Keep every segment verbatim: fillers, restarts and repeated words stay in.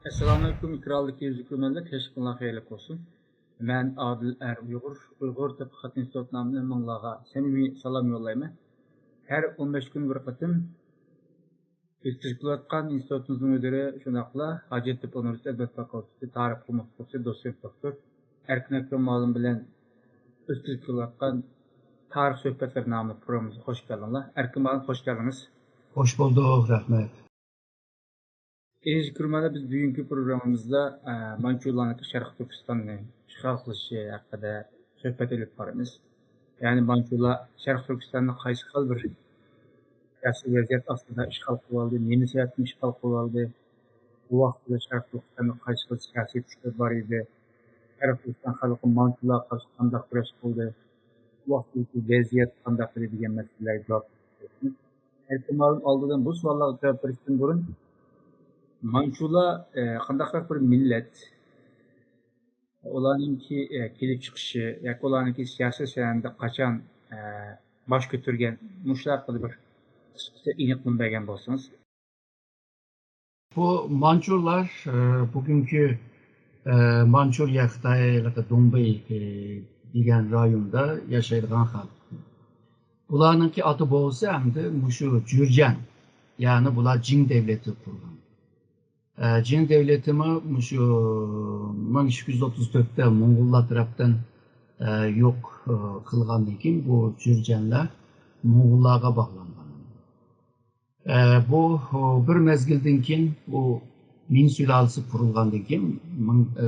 ئەسسالامۇئەلەيكۇم، ئېكرانلىقى يۈزلۈك كۆرۈرمەنلەر، كەچلىكىڭلار خەيرلىك بولسۇن. مەن ئادىل ئەر ئۇيغۇر، ئۇيغۇر تەتقىقات ئىنستىتۇتى نامىدىن ھەممىڭلارغا سەمىمىي سالام يوللايمەن. ھەر ئون بەش كۈن بىر قېتىم ئۆتكۈزۈپ كېلىۋاتقان ئىنستىتۇتىمىزنىڭ مۇدىرى، شۇنداقلا ھاجەتتېپە ئۇنىۋېرسىتېتى ئەدەبىيات فاكۇلتېتى تارىخ پەن ئوقۇتقۇچىسى، دوتسېنت دوكتور ئەركىن ئەكرەم مۇئەللىم بىلەن ئۆتكۈزۈپ كېلىۋاتقان تارىخ سۆھبەتلىرى ناملىق پروگراممىمىزغا خوش كەلدىڭلار. ئەركىن مۇئەللىم، خوش كەلدىڭىز. خوش بولدۇق، رەھمەت. ئەزىز كۆرۈرمەنلەر، بىز بۈگۈنكى پروگراممىمىزدا، ئە، مانچۇلارنىڭ شەرقىي تۈركىستاننى ئىشغال قىلىشى ھەققىدە سۆھبەت ئېلىپ بارىمىز. يەنى مانچۇلار شەرقىي تۈركىستاندا قايسى خىل بىر سىياسىي ۋەزىيەت ئاستىدا ئىشغال قىلىۋالدى، نېمە سەۋەبتىن ئىشغال قىلىۋالدى، بۇ ۋاقىتتا شەرقىي تۈركىستاندا قايسى خىل سىياسىي كۈچلەر بار ئىدى، شەرقىي تۈركىستان خەلقى مانچۇلارغا قارشى قانداق كۈرەش قىلدى، بۇ ۋاقىتتىكى ۋەزىيەت قانداق ئىدى دېگەن مەسىلىلەرگە جاۋاب بېرىمىز. ئەركىن مۇئەللىم، ئالدىدا بۇ سوئاللارغا جاۋاب بېرىشتىن بۇرۇن، مانچۇلار، ئە، قانداقراق بىر مىللەت؟ ئۇلارنىڭكى، ئە، كېلىپ چىقىشى ياكى ئۇلارنىڭكى سىياسىي سەھنىدە قاچان، ئە، باش كۆتۈرگەن؟ مۇشۇلار ھەققىدە بىر قىسقىچە ئېنىقلىما بەرگەن بولسىڭىز. بۇ مانچۇلار، ئە، بۈگۈنكى، ئە، مانچۇرىيە خىتايلىقى دۇڭبېي، ئە، دېگەن رايوندا ياشايدىغان خەلق. بۇلارنىڭكى ئاتا بوۋىسى ئەمدى مۇشۇ جۈرجەن، يەنى بۇلار جىڭ دەۋلىتى قۇرغان. ئە، جىڭ دەۋلىتىمۇ مۇشۇ مىڭ ئىككى يۈز ئوتتۇز تۆتتە موڭغۇللار تەرەپتىن، ئە، يوق، ئە، قىلغاندىن كېيىن بۇ جۈرجەنلەر موڭغۇللارغا باغلانغان. ئە، بۇ، ئۇ، بىر مەزگىلدىن كېيىن بۇ مىڭ سۇلالىسى قۇرۇلغاندىن كېيىن، مىڭ، ئە،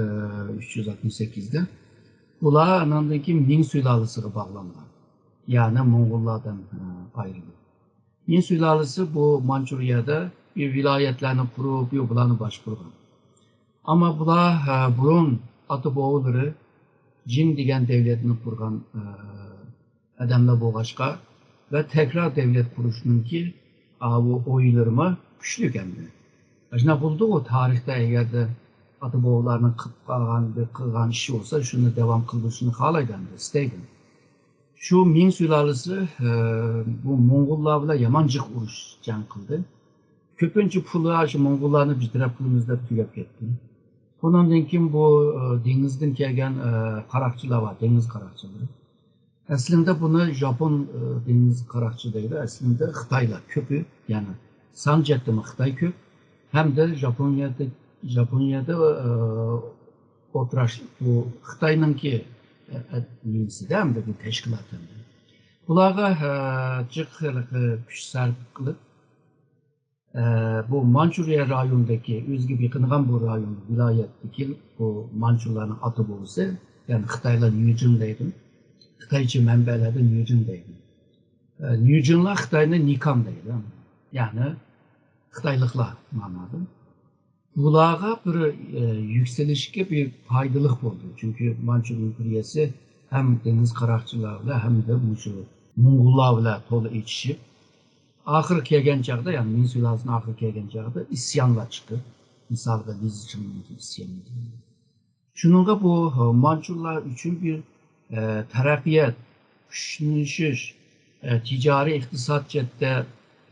ئۈچ يۈز ئاتمىش سەككىزدە، ئۇلار ئاناندىن كېيىن مىڭ سۇلالىسىغا باغلانغان. يەنى موڭغۇللاردىن، ئە، ئايرىلىپ. مىڭ سۇلالىسى بۇ مانچۇرىيەدە بىر ۋىلايەتلەرنى قۇرۇپ، بۇلارنى باشقۇرغان. ئەمما بۇلار، ئە، بۇرۇن ئاتا بوۋىلىرى جىڭ دېگەن دەۋلەتنى قۇرغان، ئە، ئادەملەر بولغاچقا ۋە تەكرار دەۋلەت قۇرۇشنىڭكى ئاۋۇ ئويلىرىمۇ كۈچلۈك ئەمدى. ئاشۇنداق بولىدۇغۇ، تارىختا ئەگەردە ئاتا بوۋىلارنىڭ قىلىپ قالغان بىر قىلغان ئىشى بولسا، شۇنى داۋام قىلدۇرۇشنى خالايدۇ ئەمدى، ئىستەيدۇ. شۇ مىڭ سۇلالىسى، ئە، بۇ موڭغۇللار بىلەن يامان جىق ئۇرۇش، جەڭ قىلدى. كۆپىنچە پۇلى شۇ موڭغۇللارنى بىر تەرەپ قىلىمىز دەپ تۈگەپ كەتتى. بۇنىڭدىن كېيىن بۇ، ئە، دېڭىزدىن كەلگەن، ئە، قاراقچىلار بار، دېڭىز قاراقچىلىرى. ئەسلىندە بۇنى ژاپون، ئە، دېڭىز قاراقچى دەيدۇ. ئەسلىندە خىتايلار كۆپى، يەنى سان جەھەتتىمۇ خىتاي كۆپ. ھەمدە ژاپونىيەدە، ژاپونىيەدە، ئە، ئولتۇراش، بۇ خىتاينىڭكى، ئە، ئە، نېمىسىدە ھەمدە بۇ تەشكىلات ھەمدە. بۇلارغا، ئە، جىق ھېلىقى كۈچ سەرپ قىلىپ، ئە، بۇ مانچۇرىيە رايونىدىكى، ئۆزىگە بېقىنغان بۇ رايون، ۋىلايەتتىكى بۇ مانچۇلارنىڭ ئاتا بوۋىسى، يەنى خىتايلار نيۇجىن دەيدۇ. خىتايچە مەنبەلەردە نيۇجىن دەيدۇ. ئە، نيۇجىنلار خىتاينى نىكان دەيدۇ. يەنى خىتايلىقلار مەنىدە. بۇلارغا بىر، ئە، يۈكسىلىشكە بىر پايدىلىق بولدى. چۈنكى مانچۇ ئىمپېرىيەسى ھەم دېڭىز قاراقچىلار بىلەن ھەمدە مۇشۇ موڭغۇللار بىلەن تولا ئېچىشىپ، ئاخىرى كەلگەن چاغدا، يەنى مىڭ سۇلالىسىنىڭ ئاخىرى كەلگەن چاغدا ئىسيانلار چىقىپ، مىسالغا لىزىچىڭنىڭكى ئىسيانى. شۇنىڭغا بۇ، ئە، مانچۇلار ئۈچۈن بىر، ئە، تەرەققىيات، كۈچلىنىش، ئە، تىجارىي ئىقتىساد جەھەتتە،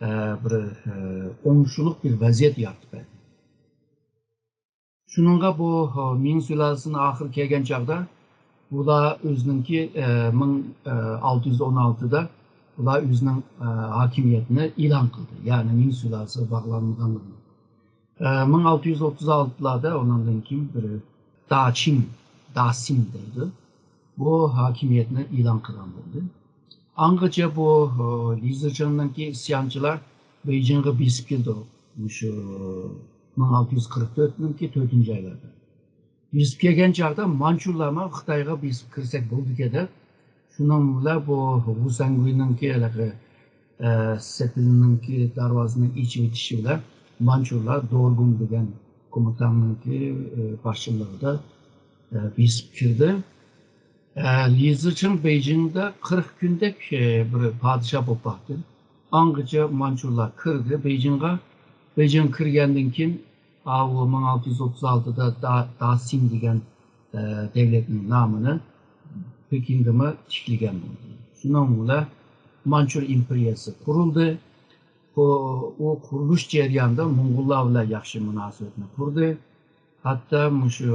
ئە، بىر، ئە، ئوڭشىلىق بىر ۋەزىيەت يارىتىپ بەردى. شۇنىڭغا بۇ، ئە، مىڭ سۇلالىسىنىڭ ئاخىرى كەلگەن چاغدا بۇلار ئۆزىنىڭكى، ئە، مىڭ، ئە، ئالتە يۈز ئون ئالتىدا بۇلار ئۆزىنىڭ، ئە، ھاكىمىيەتنى ئېلان قىلدى. يەنى مىڭ سۇلالىسىغا باغلانمىغانلىقىنى. ئە، مىڭ ئالتە يۈز ئوتتۇز ئالتىلاردا ئۇنىڭدىن كېيىن بىر داچىڭ، داسىڭ دەيدۇ. بۇ ھاكىمىيەتنى ئېلان قىلغان بولدى. ئاڭغىچە بۇ، ئە، لىزىچىڭنىڭكى ئىسيانچىلار بېيجىڭغا بېسىپ كېلىدۇ. مۇشۇ مىڭ ئالتە يۈز قىرىق تۆتنىڭكى تۆتىنچى ئايلاردا. بېسىپ كەلگەن چاغدا مانچۇلارمۇ خىتايغا بېسىپ كىرسەك بولىدىكەن دەپ، شۇنىڭ بىلەن بۇ ۋۇ سەنگۇينىڭكى ھېلىقى، ئە، سېپىلنىڭكى دەرۋازىنى ئېچىۋېتىشى بىلەن مانچۇلار دورگۇڭ دېگەن كومىتاڭنىڭكى، ئە، باشچىلىقىدا، ئە، بېسىپ كىردى. ئە، لى زىچىڭ بېيجىڭدا قىرىق كۈندەك، ئە، بىر پادىشاھ بولۇپ باقتى. ئاڭغىچە مانچۇلار كىردى بېيجىڭغا. بېيجىڭغا كىرگەندىن كېيىن، ئاۋۇ مىڭ ئالتە يۈز ئوتتۇز ئالتىدا دا-، داسىڭ دېگەن، ئە، دەۋلەتنىڭ نامىنى پېكىندىمۇ تىكلىگەن بولدى. شۇنىڭ بىلەن مانچۇ ئىمپېرىيەسى قۇرۇلدى. ئۇ، ئۇ قۇرۇلۇش جەريانىدا موڭغۇللار بىلەن ياخشى مۇناسىۋەتنى قۇردى. ھەتتا مۇشۇ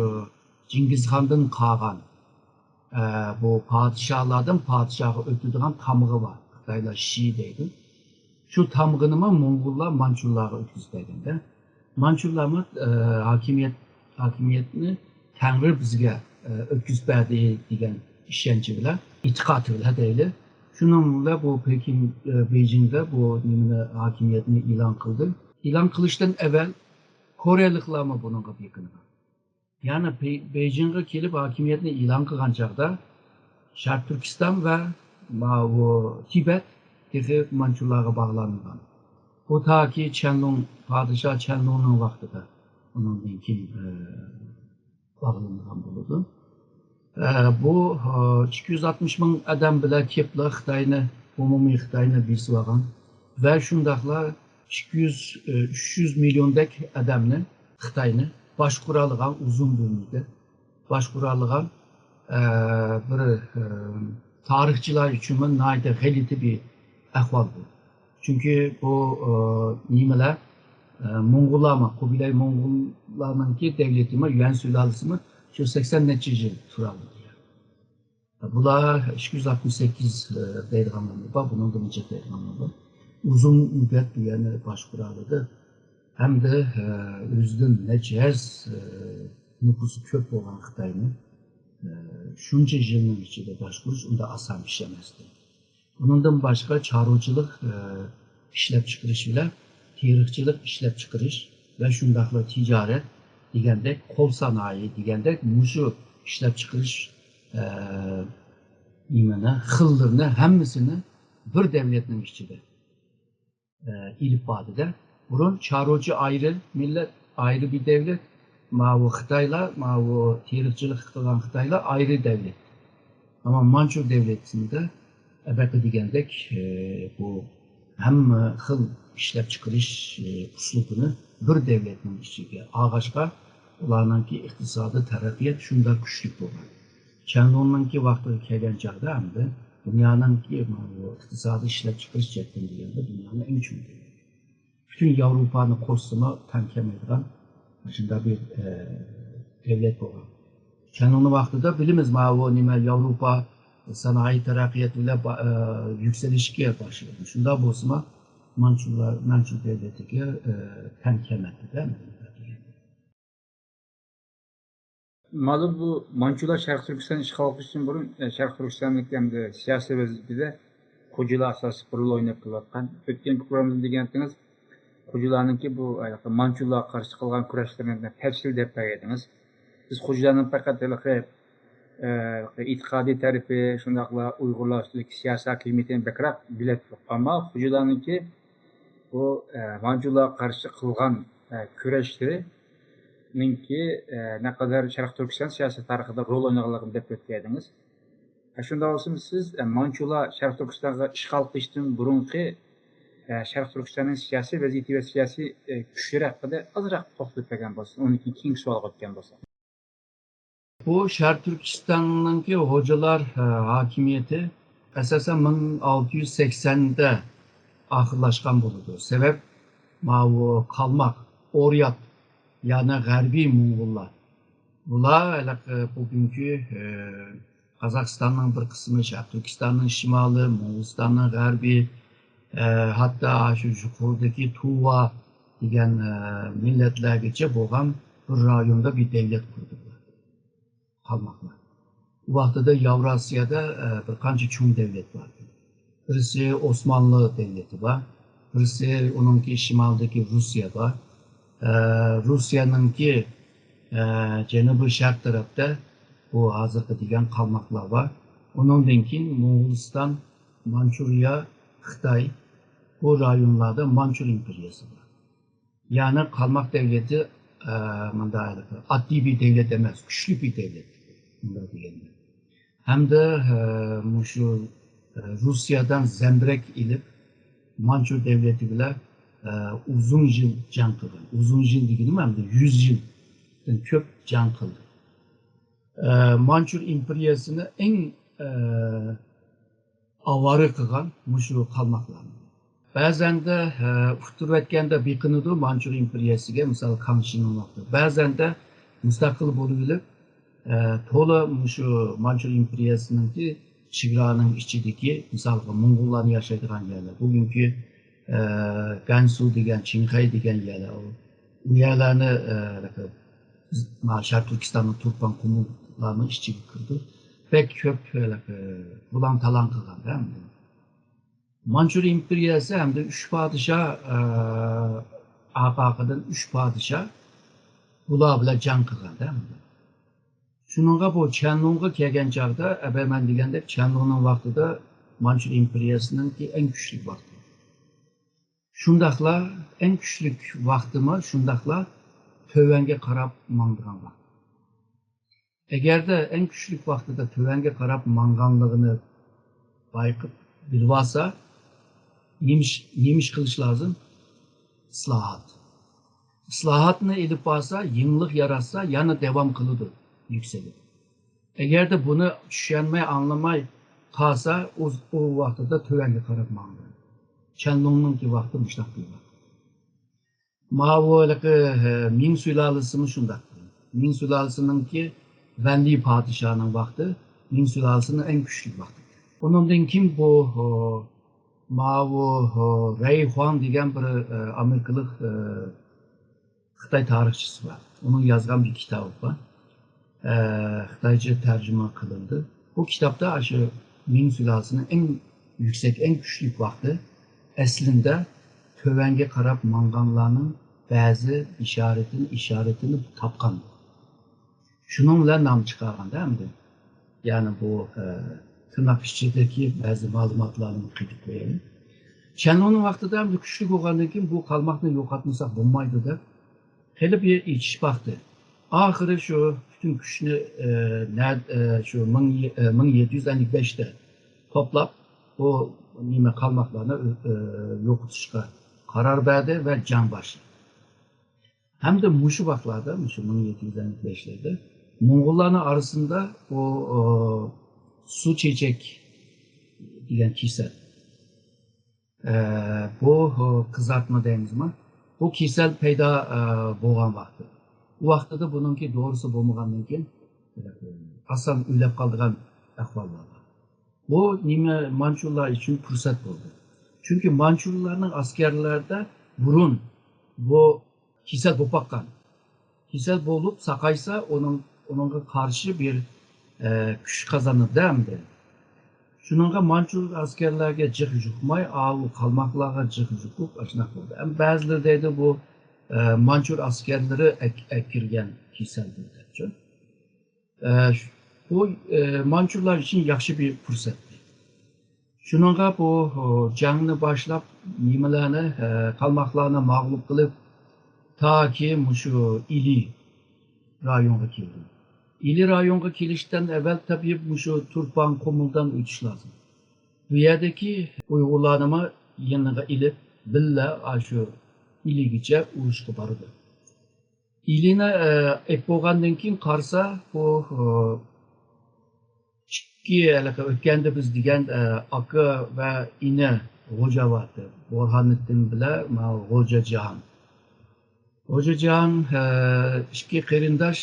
جىڭگىزخاندىن قالغان، ئە، بۇ پادىشاھلاردىن پادىشاھقا ئۆتىدىغان تامغا بار. خىتايلار شى دەيدۇ. شۇ تامغىنىمۇ موڭغۇللار مانچۇلارغا ئۆتكۈزۈپ بەرگەندە، مانچۇلارمۇ، ئە، ھاكىمىيەت، ھاكىمىيەتنى تەڭرى بىزگە، ئە، ئۆتكۈزۈپ بەردى دېگەن ئىشەنچى بىلەن، ئېتىقادى بىلەن دەيلى. شۇنىڭ بىلەن بۇ پېكىن، ئە، بېيجىڭدا بۇ نېمىنى، ھاكىمىيەتنى ئېلان قىلدى. ئېلان قىلىشتىن ئەۋۋەل كورېيەلىكلارمۇ بۇنىڭغا بېقىنغان. يەنى بېي-، بېيجىڭغا كېلىپ ھاكىمىيەتنى ئېلان قىلغان چاغدا شەرقىي تۈركىستان ۋە ماۋۇ تىبەت تېخى مانچۇلارغا باغلانمىغان. بۇ تاكى چەنلۇڭ، پادىشاھ چەنلۇڭنىڭ ۋاقتىدا ئۇنىڭدىن كېيىن، ئە، باغلىنىدىغان بولىدۇ. ئە، بۇ، ئە، ئىككى يۈز ئاتمىش مىڭ ئادەم بىلەن كېپلا خىتاينى، ئومۇمىي خىتاينى بېسىۋالغان ۋە شۇنداقلا ئىككى يۈز، ئە، ئۈچ يۈز مىليوندەك ئادەمنى خىتاينى باشقۇرالىغان، ئۇزۇن بىر مۇددەت باشقۇرالىغان، ئە، بىر، ئە، تارىخچىلار ئۈچۈنمۇ ناھايىتى غەلىتە بىر ئەھۋال بۇ. چۈنكى بۇ، ئە، نېمىلەر، ئە، موڭغۇللارمۇ، قۇبىلەي موڭغۇللارنىڭكى دەۋلىتىمۇ، يۈەن سۇلالىسىمۇ شۇ سەكسەن نەچچە يىل تۇرالىدى. بۇلار ئىككى يۈز ئاتمىش سەككىز، ئە، دەيدىغانلار بار، بۇنىڭدىن جىق دەيدىغانلار بار. ئۇزۇن مۇددەت بۇ يەرنى باشقۇرالىدى. ھەمدە، ئە، ئۆزىدىن نەچچە ھەز، ئە، نوپۇسى كۆپ بولغان خىتاينى، ئە، شۇنچە يىلنىڭ ئىچىدە باشقۇرۇش ئۇنداق ئاسان ئىش ئەمەستى. ئۇنىڭدىن باشقا چارۋىچىلىق، ئە، ئىشلەپچىقىرىش بىلەن تېرىقچىلىق ئىشلەپچىقىرىش ۋە شۇنداقلا تىجارەت دېگەندەك، قول سانائىتى دېگەندەك مۇشۇ ئىشلەپچىقىرىش، ئە، نېمىنى، خىللىرىنى ھەممىسىنى بىر دەۋلەتنىڭ ئىچىدە، ئە، ئېلىپ باردى-دە. بۇرۇن چارۋىچى ئايرى مىللەت، ئايرى بىر دەۋلەت، ماۋۇ خىتايلار، ماۋۇ تېرىقچىلىق قىلغان خىتايلار ئايرى دەۋلەت. ئەمما مانچۇ دەۋلىتىدە ئەبەقە دېگەندەك، ئە، بۇ ھەممە خىل ئىشلەپچىقىرىش، ئە، ئۇسلۇبىنى بىر دەۋلەتنىڭ ئىچىگە ئالغاچقا، ئۇلارنىڭكى ئىقتىسادىي تەرەققىيات شۇنداق كۈچلۈك بولغان. چەنلۇڭنىڭكى ۋاقتىغا كەلگەن چاغدا ئەمدى دۇنيانىڭكى بۇ ئىقتىسادىي ئىشلەپچىقىرىش جەھەتتىن دېگەندە دۇنيانىڭ ئەڭ چوڭ دەۋلىتى. پۈتۈن ياۋروپانى قوشسىمۇ تەڭ كەلمەيدىغان شۇنداق بىر، ئە، دەۋلەت بولغان. چەنلۇڭنىڭ ۋاقتىدا بىلىمىز، ماۋۇ نېمە، ياۋروپا سانائىي تەرەققىيات بىلەن با-، ئە، يۈكسىلىشكە باشلىدى. شۇنداق بولسىمۇ، مانچۇلار، مانچۇ دەۋلىتىگە، ئە، تەڭ كەلمەيدۇ-دە. مانا بۇ مانچۇلار شەرقىي تۈركىستاننى ئىشغال قىلىشتىن بۇرۇن، ئە، شەرقىي تۈركىستاندىكى ئەمدى سىياسىي ۋەزىيىتىدە خوجىلار ئاساسلىق رول ئويناپ كېلىۋاتقان. ئۆتكەنكى پروگراممىدا دېگەنتىڭىز، خوجىلارنىڭكى بۇ، ئە، مانچۇلارغا قارشى قىلغان كۈرەشلىرىنى تەپسىلىي دەپ بەرگەيدىڭىز. بىز خوجىلارنىڭ پەقەت ھېلىقى، ئە، ئېتىقادىي تەرىپى، شۇنداقلا ئۇيغۇرلار ئۈستىدىكى سىياسىي ھاكىمىيىتىنى بەكرەك بىلەتتۇق. ئەمما خوجىلارنىڭكى بۇ، ئە، مانجۇلارغا قارشى قىلغان، ئە، كۈرەشلىرىنىڭكى، ئە، نەقەدەر شەرقىي تۈركىستان سىياسىي تارىخىدا رول ئوينىغانلىقىنى دەپ ئۆتكەيدىڭىز. ئە، شۇنداق بولسىمۇ سىز، ئە، مانجۇلار شەرقىي تۈركىستانغا ئىشغال قىلىشتىن بۇرۇنقى، ئە، شەرقىي تۈركىستاننىڭ سىياسىي ۋەزىيىتى ۋە سىياسىي، ئە، كۈچلىرى ھەققىدە ئازراق توختىلىپ بەرگەن بولسىڭىز، ئۇنىڭدىن كېيىن كېيىنكى سوئالغا ئۆتكەن بولساق. بۇ شەرقىي تۈركىستاننىڭكى خوجىلار، ئە، ھاكىمىيىتى ئاساسەن مىڭ ئالتە يۈز سەكسەندە ئاخىرلاشقان بولىدۇ. سەۋەب، ماۋۇ قالماق، ئوريات، يەنى غەربىي موڭغۇللار. بۇلار ھېلىقى بۈگۈنكى، ئە، قازاقىستاننىڭ بىر قىسمى، شەرقىي تۈركىستاننىڭ شىمالى، موڭغۇلىستاننىڭ غەربى، ئە، ھەتتا شۇ يۇقىرىدىكى تۇۋا دېگەن، ئە، مىللەتلەرگىچە بولغان بىر رايوندا بىر دەۋلەت قۇردى بۇلار. قالماقلار. ئۇ ۋاقتىدا ياۋراسىيادا، ئە، بىر قانچە چوڭ دەۋلەت بار ئىدى. بىرسى ئوسمانلى دەۋلىتى بار، بىرسى ئۇنىڭكى شىمالدىكى روسىيە بار. ئە، روسىيەنىڭكى، ئە، جەنۇبىي شەرق تەرەپتە بۇ ھازىرقى دېگەن قالماقلار بار. ئۇنىڭدىن كېيىن موڭغۇلىستان، مانچۇرىيە، خىتاي، بۇ رايونلاردا مانچۇر ئىمپېرىيەسى بار. يەنى قالماق دەۋلىتى، ئە، مۇنداق ھېلىقى ئاددىي بىر دەۋلەت ئەمەس، كۈچلۈك بىر دەۋلەت، مۇنداق دېگەندە. ھەمدە، ئە، مۇشۇ، ئە، روسىيەدىن زەمبىرەك ئېلىپ، مانچۇ دەۋلىتى بىلەن، ئە، ئۇزۇن يىل جەڭ قىلغان. ئۇزۇن يىل دېگىنىم ھەمدە يۈز يىلدىن كۆپ جەڭ قىلدى. ئە، مانچۇر ئىمپېرىيەسىنى ئەڭ، ئە، ئاۋارە قىلغان مۇشۇ قالماقلارنى. بەزەندە، ئە، ئۇتتۇرۇۋەتكەندە بېقىنىدۇ مانچۇر ئىمپېرىيەسىگە، مىسال، كاڭشىنىڭ ۋاقتىدا. بەزەندە مۇستەقىل بولۇۋېلىپ، ئە، تولا مۇشۇ مانچۇر ئىمپېرىيەسىنىڭكى چېگرانىڭ ئىچىدىكى، مىسالغا، موڭغۇللارنى ياشايدىغان يەرلەر، بۈگۈنكى، ئە، گەنسۇ دېگەن، چىڭخەي دېگەن يەرلەر، ئۇ، ئۇ يەرلەرنى، ئە، بىز، ما، شەرقىي تۈركىستاننىڭ تۇرپان قۇمۇللارنىڭ ئىچىگە كىرىدۇ. بەك كۆپ، ئە، بۇلاڭ-تالاڭ قىلغان-دە ئەمدى. مانچۇر ئىمپېرىيەسى ھەمدە ئۈچ پادىشاھ، ئە، ئارقا-ئارقىدىن ئۈچ پادىشاھ بۇلار بىلەن جەڭ قىلغان-دە ئەمدى. شۇنىڭغا بۇ چيەنلۇڭغا كەلگەن چاغدا، ئەبەمەن دېگەندەك، چيەنلۇڭنىڭ ۋاقتىدا مانچۇر ئىمپېرىيەسىنىڭكى ئەڭ كۈچلۈك ۋاقتى. شۇنداقلا ئەڭ كۈچلۈك ۋاقتىمۇ شۇنداقلا تۆۋەنگە قاراپ ماڭىدىغان ۋاقىت. ئەگەردە ئەڭ كۈچلۈك ۋاقتىدا تۆۋەنگە قاراپ ماڭغانلىقىنى بايقاپ بىلىۋالسا، نېمە ئىش، نېمە ئىش قىلىش لازىم؟ ئىسلاھات. ئىسلاھاتنى ئېلىپ بارسا، يېڭىلىق ياراتسا، يەنە داۋام قىلىدۇ يۈكسىلىپ. ئەگەردە بۇنى چۈشەنمەي، ئاڭلىماي قالسا، ئۇ، ئۇ ۋاقتىدا تۆۋەنگە قاراپ ماڭىدۇ. چيەنلۇڭنىڭكى ۋاقتى مۇشۇنداق بىر ۋاقىت. ماۋۇ ھېلىقى، ھە، مىڭ سۇلالىسىمۇ شۇنداق. مىڭ سۇلالىسىنىڭكى ۋەنلى پادىشاھنىڭ ۋاقتى، مىڭ سۇلالىسىنىڭ ئەڭ كۈچلۈك ۋاقتى. ئۇنىڭدىن كېيىن بۇ، ھە، ماۋۇ، ھە، رەي خۇاڭ دېگەن بىر، ئە، ئامېرىكىلىق، ئە، خىتاي تارىخچىسى بار. ئۇنىڭ يازغان بىر كىتابى بار. ئە، خىتايچە تەرجىمە قىلىندى. بۇ كىتابتا ئاشۇ مىڭ سۇلالىسىنىڭ ئەڭ يۈكسەك، ئەڭ كۈچلۈك ۋاقتى ئەسلىندە تۆۋەنگە قاراپ ماڭغانلارنىڭ بەزى بېشارىتىنى، ئىشارىتىنى تاپقان. شۇنىڭ بىلەن نام چىقارغاندا ئەمدى. يەنى بۇ، ئە، تىرناق ئىچىدىكى بەزى مەلۇماتلارنى قېتىپ قويايلى. چيەنلۇڭنىڭ ۋاقتىدا ئەمدى كۈچلۈك بولغاندىن كېيىن بۇ قالماقنى يوقاتمىساق بولمايدۇ دەپ، خېلى بىر ئېچىشىپ باقتى. ئاخىرى شۇ پۈتۈن كۈچنى، ئە، نە-، ئە، شۇ مىڭ، ئە، مىڭ يەتتە يۈز ئەللىك بەشتە توپلاپ، بۇ نېمە قالماقلارنى، ئە، يوقىتىشقا قارار بەردى ۋە جەڭ باشلىدى. ھەمدە مۇشۇ ۋاقىتلاردا، مۇشۇ مىڭ يەتتە يۈز ئەللىك بەشلەردە موڭغۇللارنىڭ ئارىسىدا بۇ، ئە، سۇ چېچەك دېگەن كېسەل. ئە، بۇ، ئە، قىزارتما دەيمىزما؟ بۇ كېسەل پەيدا، ئە، بولغان ۋاقتى. ئۇ ۋاقتىدا بۇنىڭكى دورىسى بولمىغاندىن كېيىن، ئاسان ئۆلۈپ قالىدىغان ئەھۋاللار بار. بۇ نېمە مانچۇلار ئۈچۈن پۇرسەت بولدى. چۈنكى مانچۇلارنىڭ ئەسكەرلەردە بۇرۇن بۇ كېسەل بولۇپ باققان. كېسەل بولۇپ ساقايسا، ئۇنىڭ، ئۇنىڭغا قارشى بىر، ئە، كۈچ قازىنىدۇ ئەمدى. شۇنىڭغا مانچۇر ئەسكەرلەرگە جىق يۇقماي، ئاۋۇ قالماقلارغا جىق يۇقۇپ، ئاشۇنداق بولدى. ئەمما بەزىلىرى دەيدۇ، بۇ، ئە، مانچۇر ئەسكەرلىرى ئەك-، ئەكىرگەن كېسەلدۇر دەپچۇ. ئە، ش-، بۇ، ئە، مانچۇرلار ئۈچۈن ياخشى بىر پۇرسەت. شۇنىڭغا بۇ، ئۇ، جەڭنى باشلاپ، نېمىلەرنى، ئە، قالماقلارنى مەغلۇپ قىلىپ، تاكى مۇشۇ ئىلى رايونغا كېلىدۇ. ئىلى رايونغا كېلىشتىن ئەۋۋەل تەبىئىي مۇشۇ تۇرپان قۇمۇلدان ئۆتۈش لازىم. بۇ يەردىكى ئۇيغۇرلارنىمۇ يېنىغا ئېلىپ، بىللە ئاشۇ ئىلىگىچە ئۇرۇشقا بارىدۇ. ئىلىنى، ئە، ئېلىپ بولغاندىن كېيىن قارىسا، بۇ، ئۇ، ئىككى، ھېلىقى ئۆتكەندە بىز دېگەن، ئە، ئاكا ۋە ئىنى غوجا بارتى. بۇرھانىددىن بىلەن ماۋۇ غوجا جاھان. غوجا جاھان، ئە، ئىككى قېرىنداش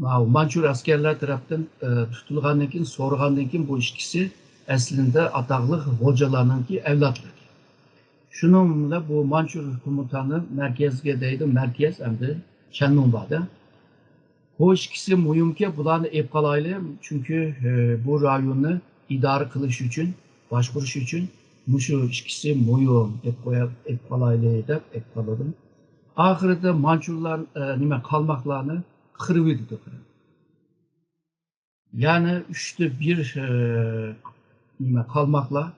ماۋۇ مانچۇر ئەسكەرلەر تەرەپتىن، ئە، تۇتۇلغاندىن كېيىن، سورىغاندىن كېيىن بۇ ئىككىسى ئەسلىندە ئاتاقلىق غوجىلارنىڭكى ئەۋلادلىرى. شۇنىڭ بىلەن بۇ مانچۇر كومىتانى مەركەزگە دەيدۇ، مەركەز ئەمدى چيەنلۇڭ بار-دە. بۇ ئىككىسى مۇھىمكى، بۇلارنى ئېلىپ قالايلى، چۈنكى، ئە، بۇ رايوننى ئىدارە قىلىش ئۈچۈن، باشقۇرۇش ئۈچۈن مۇشۇ ئىككىسى مۇھىم، ئېلىپ قويا-، ئېلىپ قالايلى دەپ ئېلىپ قالىدۇ. ئاخىرىدا مانچۇرلار، ئە، نېمە، قالماقلارنى قىرىۋېتىدۇ. يەنى ئۈچتە بىر، ئە، نېمە، قالماقلار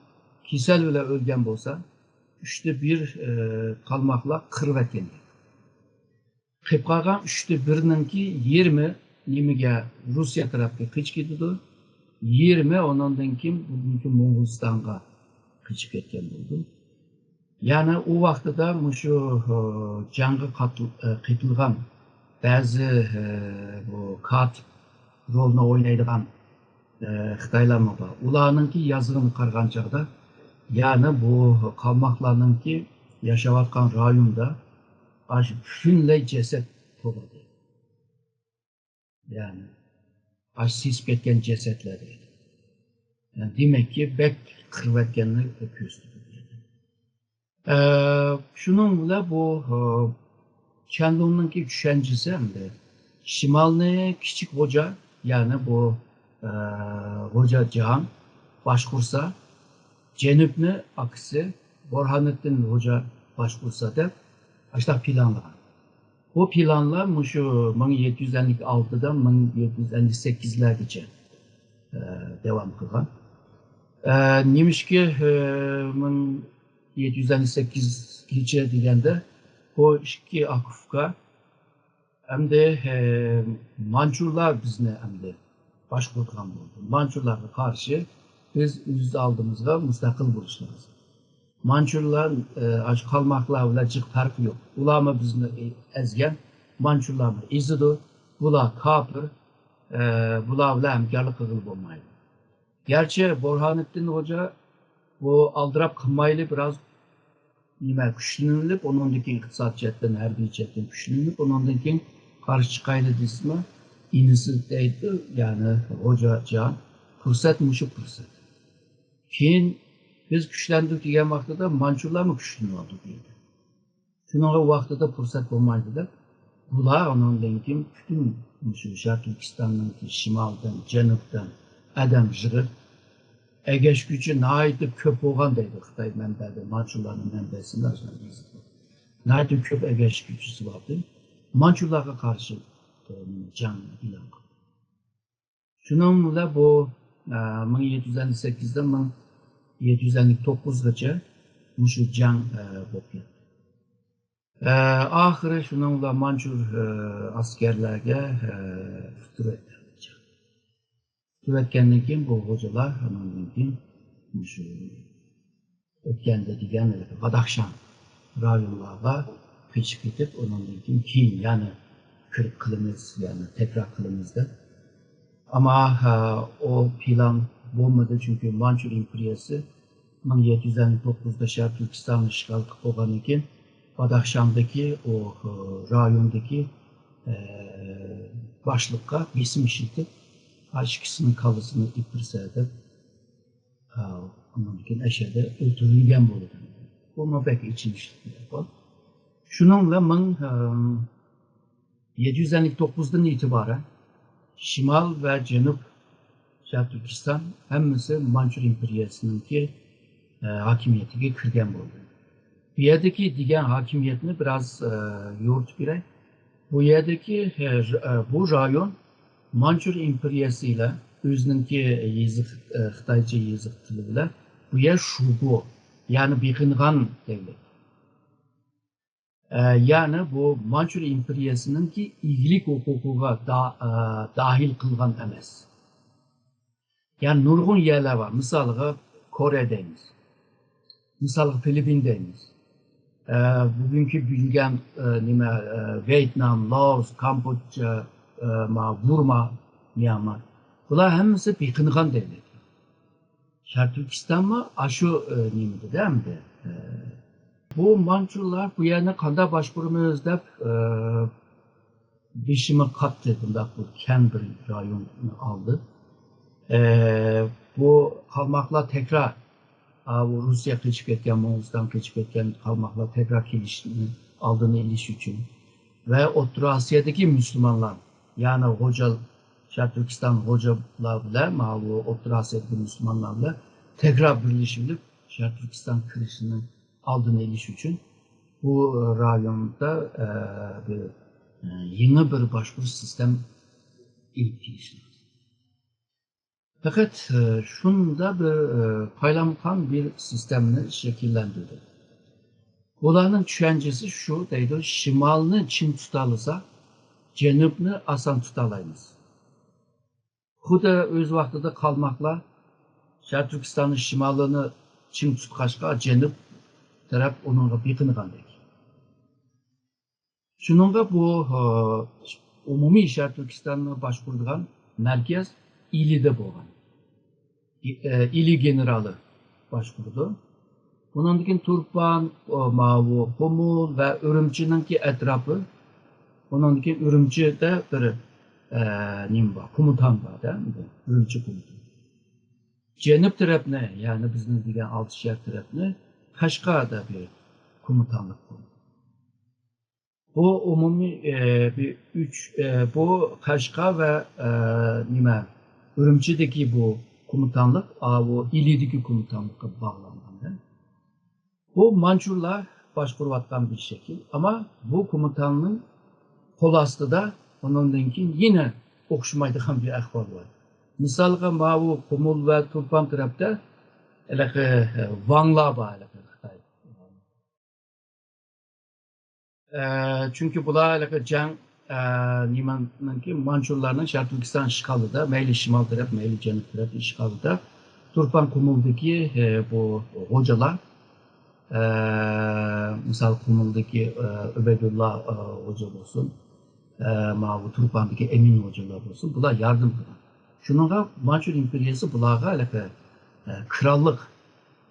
كېسەل بىلەن ئۆلگەن بولسا، ئۈچتە بىر، ئە، قالماقلار قىرىۋەتكەن. قېلىپ قالغان ئۈچتە بىرنىڭكى يېرىمى نېمىگە، روسىيە تەرەپكە قېچىپ كېتىدۇ. يېرىمى ئۇنىڭدىن كېيىن بۈگۈنكى موڭغۇلىستانغا قېچىپ كەتكەن بولىدۇ. يەنى ئۇ ۋاقتىدا مۇشۇ، ئۇ، جەڭگە قات-، ئە، قېتىلغان بەزى، ئە، بۇ كاتىپ رولنى ئوينايدىغان، ئە، خىتايلارمۇ بار. ئۇلارنىڭكى يازغىنى قارىغان چاغدا، يەنى بۇ قالماقلارنىڭكى ياشاۋاتقان رايوندا ئاشۇ پۈتۈنلەي جەسەت تولا. يەنى ئاشۇ سېسىپ كەتكەن جەسەتلەر دەيدۇ. يەنى دېمەككى، بەك قىرىۋەتكەننى كۆرسىتىدۇ. ئە، شۇنىڭ بىلەن بۇ، ئە، چيەنلۇڭنىڭكى چۈشەنچىسى ئەمدى شىمالنى كىچىك غوجا، يەنى بۇ، ئە، غوجا جياڭ باشقۇرسا، جەنۇبنى ئاكىسى بۇرھانىددىن غوجا باشقۇرسا دەپ ئاشۇنداق پىلانلىغان. بۇ پىلانلار مۇشۇ مىڭ يەتتە يۈز ئەللىك ئالتىدىن مىڭ يەتتە يۈز ئەللىك سەككىزلەرگىچە، ئە، داۋام قىلغان. ئە، نېمىشقا، ئە، مىڭ يەتتە يۈز ئەللىك سەككىزگىچە دېگەندە، بۇ ئىككى ئاكا-ئۇكا ئەمدى، ئە، مانچۇلار بىزنى ئەمدى باشقۇرىدىغان بولدى. مانچۇلارغا قارشى بىز ئۆز ئالدىمىزغا مۇستەقىل بولۇش لازىم. مانچۇلار، ئە، ئاشۇ قالماقلار بىلەن جىق پەرقى يوق. ئۇلارمۇ بىزنى ئەزگەن، مانچۇلارمۇ ئېزىدۇ. بۇلار كاپىر، ئە، بۇلار بىلەن ھەمكارلىق قىلغىلى بولمايدۇ. گەرچە بۇرھانىددىن غوجا بۇ ئالدىراپ قىلمايلى بىراز نېمە كۈچلىنىلىپ، ئۇنىڭدىن كېيىن ئىقتىسادىي جەھەتتىن، ھەربىي جەھەتتىن كۈچلىنىپ، ئۇنىڭدىن كېيىن قارشى چىقايلى دېسىمۇ، ئىنىسى دەيدۇ، يەنى غوجا جان، پۇرسەت مۇشۇ پۇرسەت. كېيىن بىز كۈچلەندۇق دېگەن ۋاقتىدا مانچۇلارمۇ كۈچلىنىۋالدى دەيدۇ. شۇنىڭغا ۋاقتىدا پۇرسەت بولمايدۇ دەپ، بۇلار ئۇنىڭدىن كېيىن پۈتۈن مۇشۇ شەرقىي تۈركىستاننىڭكى شىمالدىن، جەنۇبتىن ئادەم يىغىپ، ئەگەشكۈچى ناھايىتى كۆپ بولغان دەيدۇ خىتاي مەنبەدە، مانچۇلارنىڭ مەنبەسىدە ئاشۇنداق يېزىقلار. ناھايىتى كۆپ ئەگەشكۈچىسى بار ئىدى. مانچۇلارغا قارشى، ئە، جەڭ ئېلان قىلدى. شۇنىڭ بىلەن بۇ، ئە، مىڭ يەتتە يۈز ئەللىك سەككىزدىن مىڭ يەتتە يۈز ئەللىك توققۇزغىچە مۇشۇ جەڭ، ئە، بولۇپ كەتتى. ئە، ئاخىرى شۇنىڭ بىلەن مانچۇ، ئە، ئەسكەرلەرگە، ئە، ئۇتتۇرۇۋەتتى. ئۇتتۇرۇۋەتكەندىن كېيىن بۇ غوجىلار ئانىڭدىن كېيىن مۇشۇ ئۆتكەندە دېگەن ھېلىقى باداخشان رايونلارغا قېچىپ كېتىپ، ئۇنىڭدىن كېيىن، كېيىن يەنە كىرىپ قىلىمىز، يەنە تەكرار قىلىمىز دەپ. ئەمما، ھە، ئۇ پىلان بولمىدى، چۈنكى مانچۇ ئىمپېرىيەسى مىڭ يەتتە يۈز ئەللىك توققۇزدا شەرقىي تۈركىستاننى ئىشغال قىلىپ بولغاندىن كېيىن، باداخشاندىكى ئۇ، ئۇ رايوندىكى، ئە، باشلىققا بېسىم ئىشلىتىپ، ھە، ئىككىسىنىڭ كاللىسىنى ئېلىپ بېرىسە دەپ، ئۇنىڭدىن كېيىن ئەشەدە ئۆلتۈرۈلگەن بولىدۇ. بۇمۇ بەك ئېچىنىشلىق بىر ئەھۋال. شۇنىڭ بىلەن مىڭ يەتتە يۈز ئەللىك توققۇزدىن ئېتىبارەن شىمال ۋە جەنۇب شەرقىي تۈركىستان ھەممىسى مانچۇ ئىمپېرىيەسىنىڭكى، ئە، ھاكىمىيىتىگە كىرگەن بولدى. بۇ يەردىكى دېگەن ھاكىمىيەتنى بىراز، ئە، يورۇتۇپ بېرەي. بۇ يەردىكى، ئە، ر-، ئە، بۇ رايون مانچۇر ئىمپېرىيەسى بىلەن ئۆزىنىڭكى يېزىق، ئە، خىتايچە يېزىق تىلى بىلەن بۇ يەر شۇگو، يەنى بېقىنغان دەۋلەت. ئە، يەنى بۇ مانچۇر ئىمپېرىيەسىنىڭكى ئىگىلىك ھوقۇقىغا دا-، ئە، داخىل قىلغان ئەمەس. يەنى نۇرغۇن يەرلەر بار. مىسالغا كورېيە دەيمىز. مىسالغا فىلىپپىن دەيمىز. ئە، بۈگۈنكى بىلگەن، ئە، نېمە، ئە، ۋيېتنام، لائوس، كامبودژا، ئە، ما، بۇرما، ميانمار. بۇلار ھەممىسى بېقىنغان دەۋلەت. شەرقىي تۈركىستانمۇ ئاشۇ، ئە، نېمىدە ئەمدى. ئە، بۇ مانچۇلار بۇ يەرنى قانداق باشقۇرىمىز دەپ، ئە، بېشىمۇ قاتتى، بۇنداق بىر كەڭ بىر رايوننى ئالدى. ئە، بۇ قالماقلار تەكرار، ئا، بۇ روسىيە قېچىپ كەتكەن، موڭغۇلىستان قېچىپ كەتكەن قالماقلار تەكرار كېلىشىنى ئالدىنى ئېلىش ئۈچۈن ۋە ئوتتۇرا ئاسىيادىكى مۇسۇلمانلار، يەنى غوجا، شەرقىي تۈركىستان غوجىلار بىلەن، ماۋۇ ئوتتۇرا ئاسىيادىكى مۇسۇلمانلار بىلەن تەكرار بىرلىشىۋېلىپ، شەرقىي تۈركىستان كىرىشىنى ئالدىنى ئېلىش ئۈچۈن بۇ رايوندا، ئە، بىر، ئە، يېڭى بىر باشقۇرۇش سىستېما ئېلىپ كېلىش لازىم. پەقەت، ئە، شۇنداق بىر، ئە، قايلامقان بىر سىستېمىنى شەكىللەندۈردى. بۇلارنىڭ چۈشەنچىسى شۇ دەيدۇ، شىمالنى چىڭ تۇتالىسا، جەنۇبنى ئاسان تۇتالايمىز. خۇددى ئۆز ۋاقتىدا قالماقلار شەرقىي تۈركىستاننىڭ شىمالىنى چىڭ تۇتقاچقا، جەنۇب تەرەپ ئۇنىڭغا بېقىنغاندەك. شۇنىڭغا بۇ، ئە، ئومۇمىي شەرقىي تۈركىستاننى باشقۇرىدىغان مەركەز ئىلىدە بولغان. ئى-، ئە، ئىلى گېنېرالى باشقۇرىدۇ. ئۇنىڭدىن كېيىن تۇرپان، ئۇ، ماۋۇ، قۇمۇل ۋە ئۈرۈمچىنىڭكى ئەتراپى. ئۇنىڭدىن كېيىن ئۈرۈمچىدە بىر، ئە، ئە، نېمە بار، كومىتان بار-دە، ئۈرۈمچى كومىتان. جەنۇب تەرەپنى، يەنى بىزنىڭ دېگەن ئالتە شەھەر تەرەپنى قەشقەردە بىر كومىتانلىق قۇردى. بۇ ئومۇمىي، ئە، بىر ئۈچ، ئە، بۇ قەشقەر ۋە، ئە، نېمە، ئۈرۈمچىدىكى بۇ كومىتانلىق، ئاۋۇ ئىلىدىكى كومىتانلىققا باغلانغان. بۇ مانچۇلار باشقۇرۇۋاتقان بىر شەكىل. ئەمما بۇ كومىتاننىڭ قول ئاستىدا ئۇنىڭدىن كېيىن يەنە ئوخشىمايدىغان بىر ئەھۋال بار. مىسالغا، ماۋۇ قۇمۇل ۋە تۇرپان تەرەپتە ھېلىقى، ئە، ۋاڭلار بار، ھېلىقى خىتاي. ئە، چۈنكى بۇلار ھېلىقى جەڭ، ئە، نېمەنىڭكى، مانچۇلارنىڭ شەرقىي تۈركىستان ئىشغالىدا، مەيلى شىمال تەرەپ، مەيلى جەنۇب تەرەپ ئىشغالىدا، تۇرپان قۇمۇلدىكى، ئە، بۇ خوجىلار، ئە، مىسال، قۇمۇلدىكى، ئە، ئۆبەيدۇللا، ئە، خوجا بولسۇن، ئە، ماۋۇ تۇرپاندىكى ئەمىن خوجىلار بولسۇن، بۇلار ياردەم قىلغان. شۇنىڭغا مانچۇ ئىمپېرىيەسى بۇلارغا ھېلىقى، ئە، كراللىق،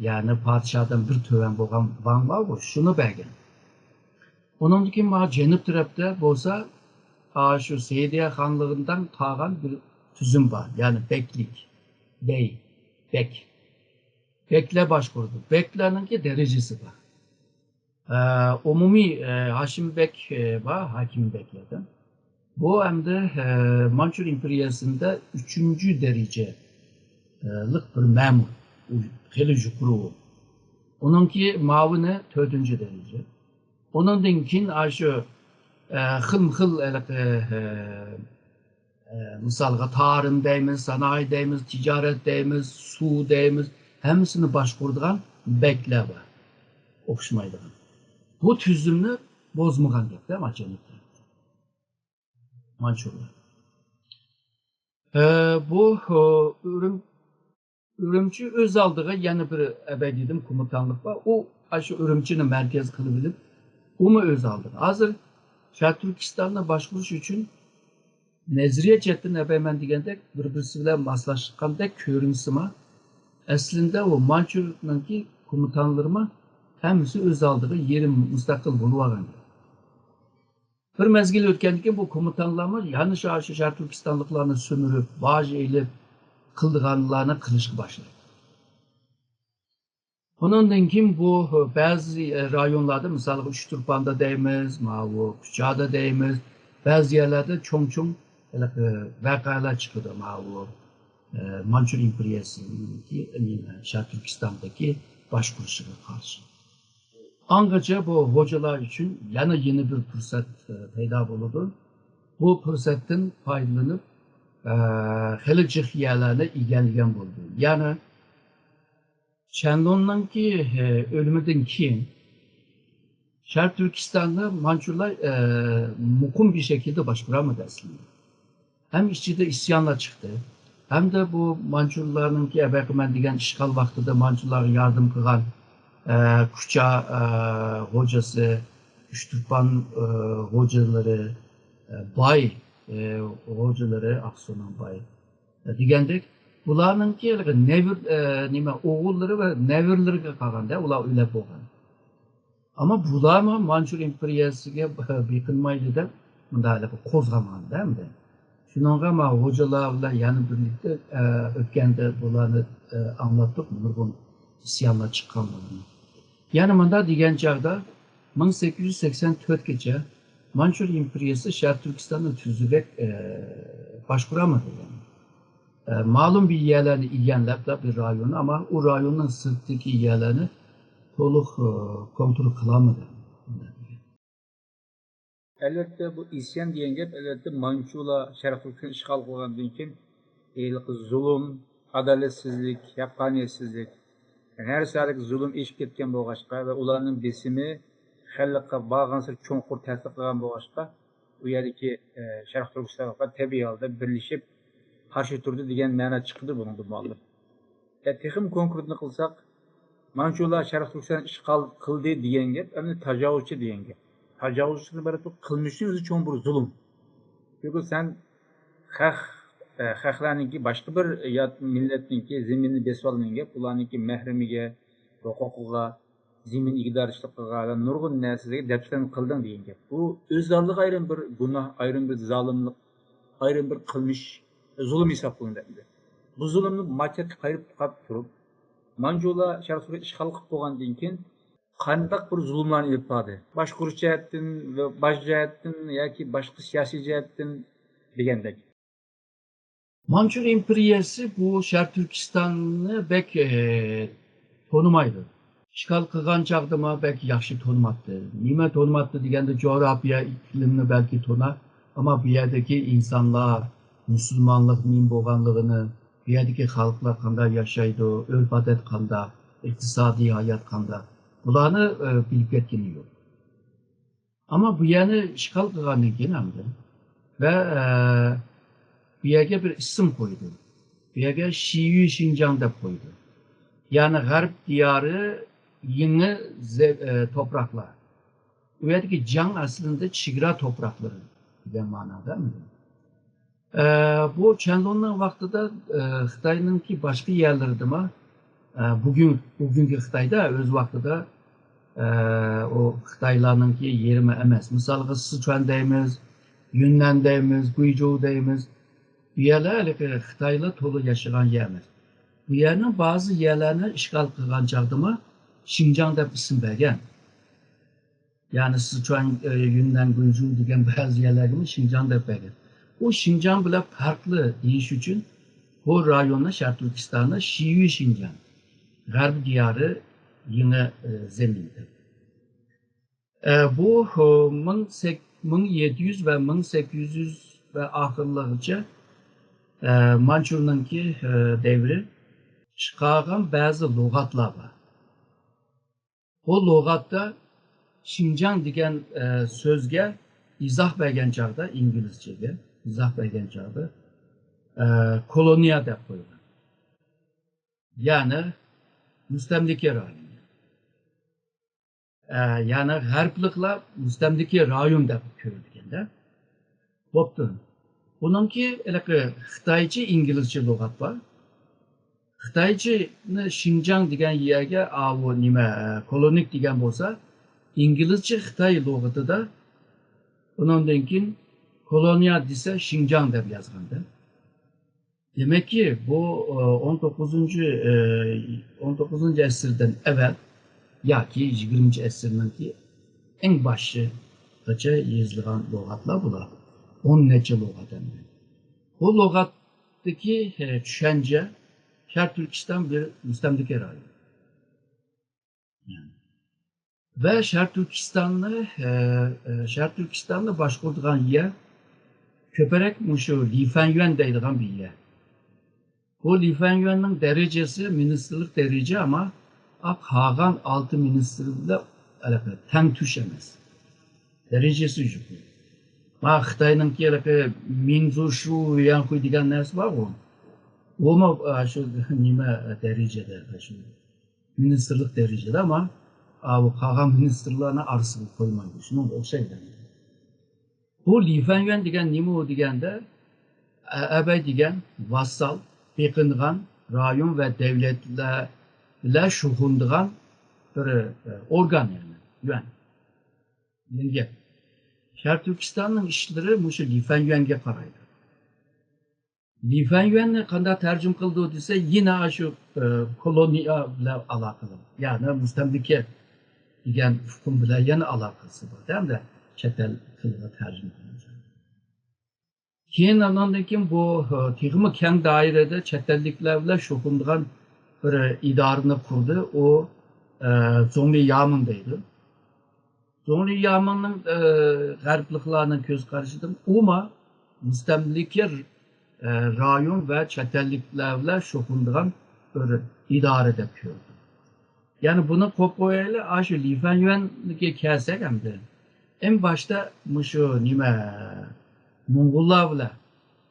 يەنى پادىشاھدىن بىر تۆۋەن بولغان ۋاڭ بارغۇ، شۇنى بەرگەن. ئۇنىڭدىن كېيىن مانا جەنۇب تەرەپتە بولسا، ئا، شۇ سەئىدىيە خانلىقىدىن قالغان بىر تۈزۈم بار، يەنى بەگلىك، بەي، بەگ. بەگلەر باشقۇرىدۇ. بەگلەرنىڭكى دەرىجىسى بار. ئە، ئومۇمىي، ئە، ھاشىم بەگ، ئە، بار، ھاكىم بەگلەردىن. بۇ ئەمدى، ئە، مانچۇ ئىمپېرىيەسىندە ئۈچىنچى دەرىجىلىك بىر مەمۇر. ئۇ خېلى يۇقىرى ئۇ. ئۇنىڭكى مۇئاۋىنى تۆتىنچى دەرىجە. ئۇنىڭدىن كېيىن ئاشۇ، ئە، خىلمۇ خىل ھېلىقى، ئە، ئە، مىسالغا، تارىم دەيمىز، سانائەت دەيمىز، تىجارەت دەيمىز، سۇ دەيمىز، ھەممىسىنى باشقۇرىدىغان بەگلەر بار. ئوخشىمايدىغان. بۇ تۈزۈمنى بۇزمىغان گەپتە مانچۇلار. ئە، بۇ، ئۇ، ئۈرۈم-، ئۈرۈمچى ئۆز ئالدىغا يەنە بىر ئەبەي دېدىم، كومىتانلىق بار. ئۇ ئاشۇ ئۈرۈمچىنى مەركەز قىلىپ ئېلىپ، ئۇمۇ ئۆز ئالدىغا. ھازىر شەرقىي تۈركىستاننى باشقۇرۇش ئۈچۈن نەزەرىيە جەھەتتىن ئەبەي مەن دېگەندەك بىر-بىرسى بىلەن ماسلاشقاندەك كۆرۈنسىمۇ، ئەسلىندە ئۇ مانچۇنىڭكى كومىتانلىرىمۇ ھەممىسى ئۆز ئالدىغا يېرىم مۇستەقىل بولۇۋالغان. بىر مەزگىل ئۆتكەندىن كېيىن بۇ كومىتانلارمۇ يەنە شۇ، شۇ شەرقىي تۈركىستانلىقلارنى سۈمۈرۈپ، باج ئېلىپ، قىلىدىغانلارنى قىلىشقا باشلىدى. ئۇنىڭدىن كېيىن بۇ بەزى رايونلاردا، مىسالغا، ئۇچتۇرپاندا دەيمىز، ماۋۇ كۇچادا دەيمىز، بەزى يەرلەردە چوڭ-چوڭ ھېلىقى ۋەقەلەر چىقىدۇ، ماۋۇ، ئە، مانچۇ ئىمپېرىيەسىنىڭكى، نېمە، شەرقىي تۈركىستاندىكى باشقۇرۇشىغا قارشى. ئاڭغىچە بۇ خوجىلار ئۈچۈن يەنە يېڭى بىر پۇرسەت، ئە، پەيدا بولىدۇ. بۇ پۇرسەتتىن پايدىلىنىپ، ئە، خېلى جىق يەرلەرنى ئىگىلىگەن بولىدۇ. يەنى چەنلۇننىڭكى، ئە، ئۆلۈمىدىن كېيىن شەرقىي تۈركىستاننى مانچۇلار، ئە، مۇقىم بىر شەكىلدە باشقۇرالمىدى ئەسلىدە. ھەم ئىچىدە ئىسيانلار چىقتى، ھەمدە بۇ مانچۇلارنىڭكى ئەبەقىمەن دېگەن ئىشغال ۋاقتىدا مانچۇلارغا ياردەم قىلغان، ئە، كۇچا، ئە، غوجىسى، ئۇچتۇرپان، ئە، غوجىلىرى، ئە، باي، ئە، غوجىلىرى، ئاقسۇنىڭ باي، ئە، دېگەندەك، بۇلارنىڭكى ھېلىقى نەۋر-، ئە، نېمە، ئوغۇللىرى ۋە نەۋرىلىرىگە قالغاندا، ئۇلار ئۆيلەپ بولغان. ئەمما بۇلارمۇ مانچۇ ئىمپېرىيەسىگە بېقىنمايلى دەپ مۇنداق قوزغالغاندا ئەمدى. شۇنىڭغا ما غوجىلار بىلەن يەنە بىرلىكتە، ئە، ئۆتكەندە بۇلارنى، ئە، ئاڭلاتتۇق، نۇرغۇن ئىسيانلار چىققان بۇلارنىڭ. يەنە مۇنداق دېگەن چاغدا مىڭ سەككىز يۈز سەكسەن تۆتكىچە مانچۇ ئىمپېرىيەسى شەرقىي تۈركىستاننى تۈزۈكرەك، ئە، باشقۇرالمىدى. ئە، مەلۇم بىر يەرلەرنى ئىگىلەپلا بىر رايوننى، ئەمما ئۇ رايوننىڭ سىرتىدىكى يەرلەرنى تولۇق، ئە، كونترول قىلالمىدى. ئەلۋەتتە، بۇ ئىسيان دېگەن گەپ، ئەلۋەتتە، مانچۇلار شەرقىي تۈركىستاننى ئىشغال قىلغاندىن كېيىن، ھېلىقى زۇلۇم، ئادالەتسىزلىك، ھەققانىيەتسىزلىك، ھەر ساھەدىكى زۇلۇم ئېشىپ كەتكەن بولغاچقا ۋە ئۇلارنىڭ بېسىمى خەلققە بارغانسېرى چوڭقۇر تەسىر قىلغان بولغاچقا، ئۇ يەردىكى، ئە، شەرقىي تۈركىستانلىقلار تەبىئىي ھالدا بىرلىشىپ قارشى تۇردى دېگەن مەنا چىقىدۇ بۇنىڭدىن مۇئەللىپ. يا تېخىمۇ كونكرېتنى قىلساق، مانچۇلار شەرقىي تۈركىستاننى ئىشغال قىلدى دېگەن گەپ، ئەمدى تاجاۋۇزچى دېگەن گەپ. تاجاۋۇزچىنىڭ بىر قىلمىشى ئۆزى چوڭ بىر زۇلۇم. چۈنكى سەن خەق-، ئە، خەقلەرنىڭكى، باشقا بىر يات مىللەتنىڭكى زېمىنىنى بېسىۋالغان گەپ، ئۇلارنىڭكى مەھرىمىگە، ھوقۇقىغا، زېمىن ئىگىدارچىلىقىغا ۋە نۇرغۇن نەرسىلەرگە دەپسەندە قىلدىڭ دېگەن گەپ. بۇ ئۆز ئالدىغا ئايرىم بىر گۇناھ، ئايرىم بىر زالىملىق، ئايرىم بىر قىلمىش، زۇلۇم ھېسابلىنىدۇ. بۇ زۇلۇمنى ماچاكقا قايرىپ قاپ تۇرۇپ، مانجۇلار شەرقىي سورىيە ئىشغال قىلىپ بولغاندىن كېيىن قانداق بىر زۇلۇملارنى ئېلىپ باردى؟ باشقۇرۇش جەھەتتىن، باج جەھەتتىن ياكى باشقا سىياسىي جەھەتتىن دېگەندەك. مانجۇ ئىمپېرىيەسى بۇ شەرقىي تۈركىستاننى بەك، ئە، تونۇمايدۇ. ئىشغال قىلغان چاغدىمۇ بەك ياخشى تونۇماپتۇ. نېمە تونۇماپتۇ دېگەندە، جۇغراپىيە ئىقلىمنى بەلكى تونار، ئەمما بۇ يەردىكى ئىنسانلار، مۇسۇلمانلىق نېمە بولغانلىقىنى، بۇ يەردىكى خەلقلەر قانداق ياشايدۇ، ئۆرپ-ئادەت قانداق، ئىقتىسادىي ھايات قانداق، بۇلارنى، ئە، بىلىپ يەتكىنى يوق. ئەمما بۇ يەرنى ئىشغال قىلغاندىن كېيىن ئەمدى ۋە، ئە، بۇ يەرگە بىر ئىسىم قويدى. بۇ يەرگە شىيۈ شىنجاڭ دەپ قويدى. يەنى غەرب دىيارى يېڭى زە-، ئە، توپراقلار. ئۇ يەردىكى جاڭ ئەسلىدە چېگرا توپراقلىرى دېگەن مەنىدە. ئە، بۇ چەنلۇننىڭ ۋاقتىدا، ئە، خىتاينىڭكى باشقا يەرلىرىدىمۇ، ئە، بۈگۈن، بۈگۈنكى خىتايدا ئۆز ۋاقتىدا، ئە، ئۇ خىتايلارنىڭكى يېرىمۇ ئەمەس. مىسالغا، سىچۈەن دەيمىز، يۈننەن دەيمىز، گۇيجۇ دەيمىز. بۇ يەرلەر ھېلىقى خىتايلار تولا ياشىغان يەر ئەمەس. بۇ يەرنىڭ بەزى يەرلەرنى ئىشغال قىلغان چاغدىمۇ شىنجاڭ دەپ ئىسىم بەرگەن. يەنى سىچۈەن، ئە، يۈننەن، گۇيجۇ دېگەن بەزى يەرلەرگىمۇ شىنجاڭ دەپ بەرگەن. ئۇ شىنجاڭ بىلەن پەرقلىق دېيىش ئۈچۈن بۇ رايوننى، شەرقىي تۈركىستاننى شىيۈ شىنجاڭ، غەرب دىيارى يېڭى، ئە، زېمىن دەپ. ئە، بۇ، ئە، مىڭ سەك-، مىڭ يەتتە يۈز ۋە مىڭ سەككىز يۈز ۋە ئاخىرلىغىچە، ئە، مانچۇنىڭكى، ئە، دەۋرى چىقارغان بەزى لۇغەتلەر بار. بۇ لۇغەتتە شىنجاڭ دېگەن، ئە، سۆزگە ئىزاھ بەرگەن چاغدا، ئىنگلىزچىگە ئىزاھ بەرگەن چاغدا، ئە، كولونىيە دەپ قويغان. يەنى مۇستەملىكە رايونى. ئە، يەنى غەربلىكلەر مۇستەملىكە رايون دەپ كۆرىدىكەندە. بوپتۇ. بۇنىڭكى ھېلىقى خىتايچە، ئىنگلىزچە لۇغەت بار. خىتايچىنى شىنجاڭ دېگەن يەرگە، ئاۋۇ نېمە، ئە، كولونىك دېگەن بولسا، ئىنگلىزچە خىتاي لۇغىتىدا ئۇنىڭدىن كېيىن كولونىيە دېسە، شىنجاڭ دەپ يازغاندا. دېمەككى، بۇ، ئە، ئون توققۇزىنچى، ئە، ئون توققۇزىنچى ئەسىردىن ئەۋەل ياكى يىگىرمىنچى ئەسىرنىڭكى ئەڭ باشىغىچە يېزىلغان لۇغەتلەر بۇلار. ئون نەچچە لۇغەت ئەمدى. بۇ لۇغەتتىكى، ئە، چۈشەنچە شەرقىي تۈركىستان بىر مۇستەملىكە رايونى. ۋە شەرقىي تۈركىستاننى، ئە، ئە، شەرقىي تۈركىستاننى باشقۇرىدىغان يەر كۆپرەك مۇشۇ لىفەنيۈەن دەيدىغان بىر يەر. بۇ لىفەنيۈەننىڭ دەرىجىسى مىنىستىرلىق دەرىجە، ئەمما قالغان ئالتە مىنىستىر بىلەن ھېلىقى تەڭ تۇش ئەمەس. دەرىجىسى يۇقىرى. ما خىتاينىڭكى ھېلىقى مىنزۇ شۇ يۈەنخۇي دېگەن نەرسە بارغۇ. ئۇمۇ، ئە، شۇ نېمە دەرىجىدە، شۇ مىنىستىرلىق دەرىجىدە، ئەمما، ئاۋۇ قالغان مىنىستىرلارنى ئارىسىغا قويمايدۇ. شۇنىڭغا ئوخشايدۇ. بۇ لىفەنيۈەن دېگەن نېمە ئۇ دېگەندە، ئە-، ئەبەي دېگەن ۋاسسال، بېقىنىدىغان رايون ۋە دەۋلەتلەر بىلەن شۇغۇللىنىدىغان بىر، ئە، ئورگان، يەنى يۈەن. دېگەن گەپ. شەرقىي تۈركىستاننىڭ ئىشلىرى مۇشۇ لىفەنيۈەنگە قارايدۇ. لىفەنيۈەننى قانداق تەرجىمە قىلىدۇ دېسە، يەنە ئاشۇ، ئە، كولونىيە بىلەن ئالاقىلىق. يەنى مۇستەملىكە دېگەن ئۇقۇم بىلەن يەنە ئالاقىسى بار. ھەمدە چەت ئەل تىلىغا تەرجىمە قىلىنغان. كېيىن ئاندىن كېيىن بۇ، ئە، تېخىمۇ كەڭ دائىرىدە چەت ئەللىكلەر بىلەن شۇغۇللىنىدىغان بىر ئىدارىنى قۇردى. ئۇ، ئە، زۇڭلى يامىڭ دەيدۇ. زۇڭلى يامىڭنىڭ، ئە، غەربلىكلارنىڭ كۆز قارىشىدىن ئۇمۇ مۇستەملىكە، ئە، رايون ۋە چەت ئەللىكلەر بىلەن شۇغۇللىنىدىغان بىر ئىدارە دەپ كۆردى. يەنى بۇنى قويۇپ قويايلى، ئاشۇ لىفەنيۈەنگە كەلسەك ئەمدى. ئەڭ باشتا مۇشۇ نېمە، موڭغۇللار بىلەن،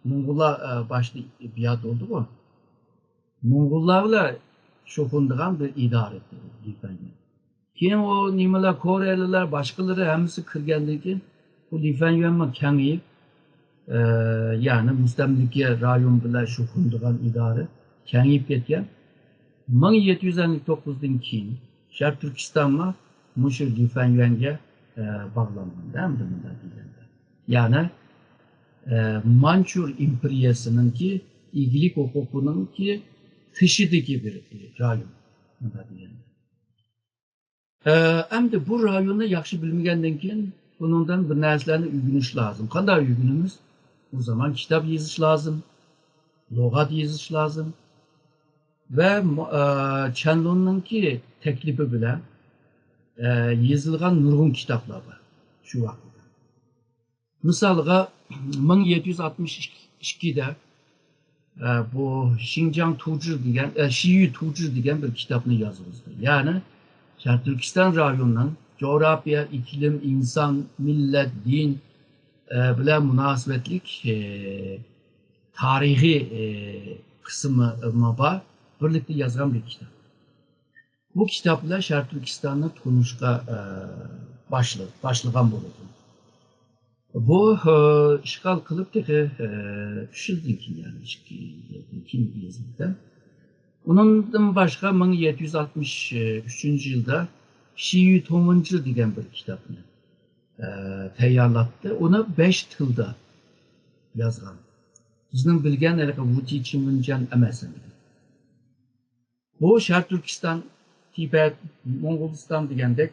موڭغۇللار، ئە، باشتا بىياد بولدىغۇ. موڭغۇللار بىلەن شۇغۇللىنىدىغان بىر ئىدارە ئىدى لىفەنيۈەن. كېيىن ئۇ نېمىلەر، كورېيەلىلەر، باشقىلىرى ھەممىسى كىرگەندىن كېيىن بۇ لىفەنيۈەنمۇ كېڭىيىپ، ئە، يەنى مۇستەملىكە رايون بىلەن شۇغۇللىنىدىغان ئىدارە كېڭىيىپ كەتكەن. مىڭ يەتتە يۈز ئەللىك توققۇزدىن كېيىن شەرقىي تۈركىستانمۇ مۇشۇ لىفەنيۈەنگە، ئە، باغلانغان، ئەمدى مۇنداق دېگەندە. يەنى ئە، مانچۇر ئىمپېرىيەسىنىڭكى ئىگىلىك ھوقۇقىنىڭكى تېشىدىكى بىر رايون. مۇنداق دېگەندە. ئە، ئەمدى بۇ رايوننى ياخشى بىلمىگەندىن كېيىن، بۇنىڭدىن بىر نەرسىلەرنى ئۆگىنىش لازىم. قانداق ئۆگىنىمىز؟ ئۇ زامان كىتاب يېزىش لازىم، لۇغەت يېزىش لازىم. ۋە، ئە، چەنلۇننىڭكى تەكلىپى بىلەن، ئە، يېزىلغان نۇرغۇن كىتابلار بار شۇ ۋاقىتتا. مىسالغا، مىڭ يەتتە يۈز ئاتمىش ئىككىدە، ئە، بۇ شىنجاڭ تۇجى دېگەن، ئە، شىيۈ تۇجى دېگەن بىر كىتابنى يازغۇزدى. يەنى شەرقىي تۈركىستان رايونىنىڭ جۇغراپىيە، ئىقلىم، ئىنسان، مىللەت، دىن، ئە، بىلەن مۇناسىۋەتلىك، ئە، تارىخىي، ئە، قىسمى بار، بىرلىكتە يازغان بىر كىتاب. بۇ كىتاب بىلەن شەرقىي تۈركىستاننى تونۇشقا، ئە، باشلا-، باشلىغان بولىدۇ. بۇ، ئە، ئىشغال قىلىپ تېخى، ئە، ئۈچ يىلدىن كېيىن، يەنى ئىككى يىلدىن كېيىن يېزىلدى. ئۇنىڭدىن باشقا مىڭ يەتتە يۈز ئاتمىش ئۈچىنچى يىلدا شىيۈ تومۇنجى دېگەن بىر كىتابنى، ئە، تەييارلاپتۇ. ئۇنى بەش تىلدا يازغان. بىزنىڭ بىلگەن ھېلىقى ۋۇتى چىڭۋېنجيەن ئەمەس ئەمدى. بۇ شەرقىي تۈركىستان، تىبەت، موڭغۇلىستان دېگەندەك،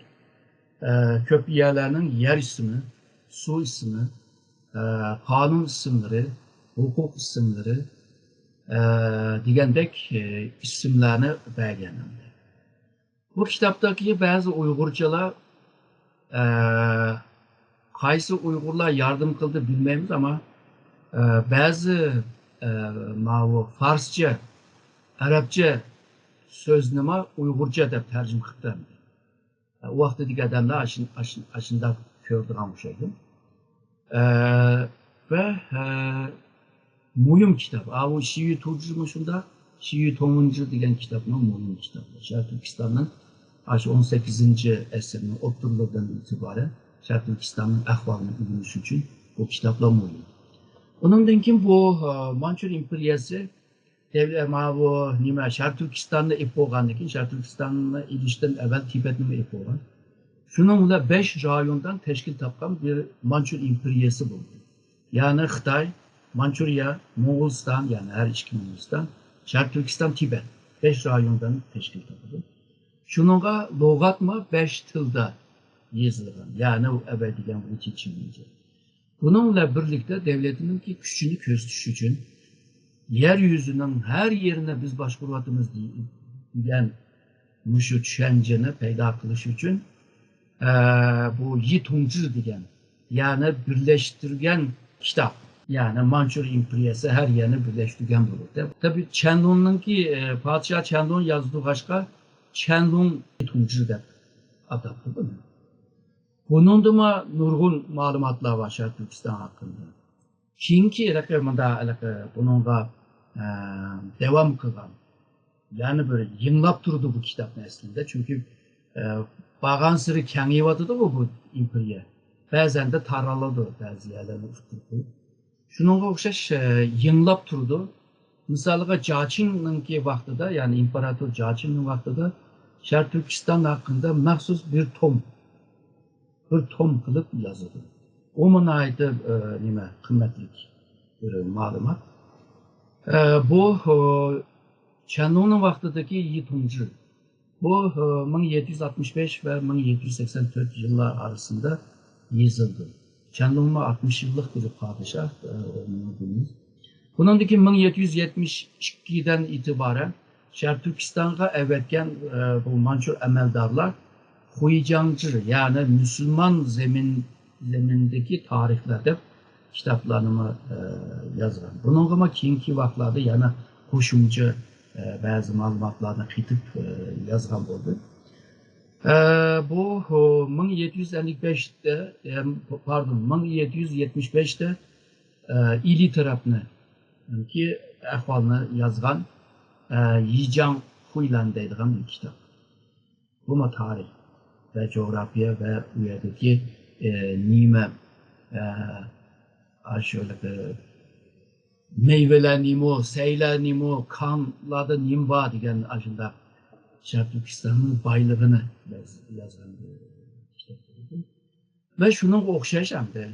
ئە، كۆپ يەرلەرنىڭ يەر ئىسمى، سۇ ئىسمى، ئە، قانۇن ئىسىملىرى، ھوقۇق ئىسىملىرى، ئە، دېگەندەك، ئە، ئىسىملارنى بەرگەن. بۇ كىتابتىكى بەزى ئۇيغۇرچىلار، ئە، قايسى ئۇيغۇرلار ياردەم قىلدى بىلمەيمىز، ئەمما، ئە، بەزى، ئە، ماۋۇ فارسچە، ئەرەبچە سۆزنىمۇ ئۇيغۇرچە دەپ تەرجىمە قىلىپتۇ. ئۇ ۋاقتىدىكى ئادەملەر ئاشۇن-، ئاشۇن-، ئاشۇنداق كۆرىدىغان ئوخشايدۇ. ئە، ۋە، ئە، مۇھىم كىتاب. ئاۋۇ شىيۈ تۇجىمۇ شۇنداق، شىيۈ تومۇنجى دېگەن كىتابمۇ مۇھىم كىتاب. شەرقىي تۈركىستاننىڭ ئاشۇ ئون سەككىزىنچى ئەسىرنىڭ ئوتتۇرىلىرىدىن ئېتىبارەن شەرقىي تۈركىستاننىڭ ئەھۋالىنى ئۆگىنىش ئۈچۈن بۇ كىتابلار مۇھىم. ئۇنىڭدىن كېيىن بۇ، ئە، مانچۇر ئىمپېرىيەسى دەۋلەت، ماۋۇ نېمە، شەرقىي تۈركىستاننى ئېلىپ بولغاندىن كېيىن، شەرقىي تۈركىستاننى ئېلىشتىن ئەۋۋەل تىبەتنىمۇ ئېلىپ بولغان. شۇنىڭ بىلەن بەش رايوندىن تەشكىل تاپقان بىر مانچۇر ئىمپېرىيەسى بولدى. يەنى خىتاي، مانچۇرىيە، موڭغۇلىستان، يەنى ھەر ئىككى موڭغۇلىستان، شەرقىي تۈركىستان، تىبەت، بەش رايوندىن تەشكىل تاپىدۇ. شۇنىڭغا لۇغەتمۇ بەش تىلدا يېزىلغان. يەنى ئەۋەل دېگەن ۋۇتى چىڭۋېنجيەن. بۇنىڭ بىلەن بىرلىكتە دەۋلىتىنىڭكى كۈچىنى كۆرسىتىش ئۈچۈن، يەر يۈزىنىڭ ھەر يېرىنى بىز باشقۇرۇۋاتىمىز دېگەن مۇشۇ چۈشەنچىنى پەيدا قىلىش ئۈچۈن، ئە، بۇ يى تۇڭجى دېگەن، يەنى بىرلەشتۈرگەن كىتاب، يەنى مانچۇر ئىمپېرىيەسى ھەر يەرنى بىرلەشتۈرگەن بولىدۇ. تەبىئىي، چيەنلۇننىڭكى، ئە، پادىشاھ چيەنلۇن يازدۇرغاچقا، چيەنلۇن يى تۇڭجى دەپ ئاتاپتۇ بۇنى. بۇنىڭدىمۇ نۇرغۇن مەلۇماتلار بار شەرقىي تۈركىستان ھەققىدە. كېيىنكى ھېلىقى مۇنداق، ھېلىقى بۇنىڭغا، ئە، داۋام قىلغان، يەنە بىر يېڭىلاپ تۇرىدۇ بۇ كىتابنى ئەسلىدە. چۈنكى، ئە، بارغانسېرى كېڭىيىۋاتىدۇ بۇ، بۇ ئىمپېرىيە. بەزەندە تارالىدۇ، بەزى يەرلەرنى ئۇتتۇرۇپ قويۇپ. شۇنىڭغا ئوخشاش، ئە، يېڭىلاپ تۇرىدۇ. مىسالىغا، جاچىڭنىڭكى ۋاقتىدا، يەنى ئىمپېراتور جاچىڭنىڭ ۋاقتىدا شەرقىي تۈركىستان ھەققىدە مەخسۇس بىر توم، بىر توم قىلىپ يازىدۇ. ئۇمۇ ناھايىتى، ئە، نېمە، قىممەتلىك بىر مەلۇمات. ئە، بۇ، ئە، چيەنلۇننىڭ ۋاقتىدىكى يى تۇڭجى. بۇ، ئە، مىڭ يەتتە يۈز ئاتمىش بەش ۋە مىڭ يەتتە يۈز سەكسەن تۆت يىللار ئارىسىدا يېزىلدى. چيەنلۇنمۇ ئاتمىش يىللىق بىر پادىشاھ، ئە، ئۇنىڭ بىلىمىز. بۇنىڭدىن كېيىن مىڭ يەتتە يۈز يەتمىش ئىككىدىن ئېتىبارەن شەرقىي تۈركىستانغا ئەۋەتكەن، ئە، بۇ مانچۇر ئەمەلدارلار خۇيجاڭجى، يەنى مۇسۇلمان زېمىن، زېمىندىكى تارىخلار دەپ كىتابلارنىمۇ، ئە، يازغان. بۇنىڭغىمۇ كېيىنكى ۋاقىتلاردا يەنە قوشۇمچە، ئە، بەزى مەلۇماتلارنى قېتىپ، ئە، يازغان بولدى. ئە، بۇ، ئۇ، مىڭ يەتتە يۈز ئەللىك بەشتە، ئە، پاردون، مىڭ يەتتە يۈز يەتمىش بەشتە، ئە، ئىلى تەرەپنىڭكى ئەھۋالنى يازغان، ئە، يىجاڭ خۇيلەن دەيدىغان بىر كىتاب. بۇمۇ تارىخ ۋە جۇغراپىيە ۋە ئۇ يەردىكى، ئە، نېمە، ئە، ئاشۇ، ئە، مېۋىلەر نېمە، سەيلەر نېمە، كانلاردا نېمە بار دېگەن ئاشۇنداق شەرقىي تۈركىستاننىڭ بايلىقىنى ياز-، يازغان بىر كىتاب بولىدۇ. ۋە شۇنىڭغا ئوخشاش ئەمدى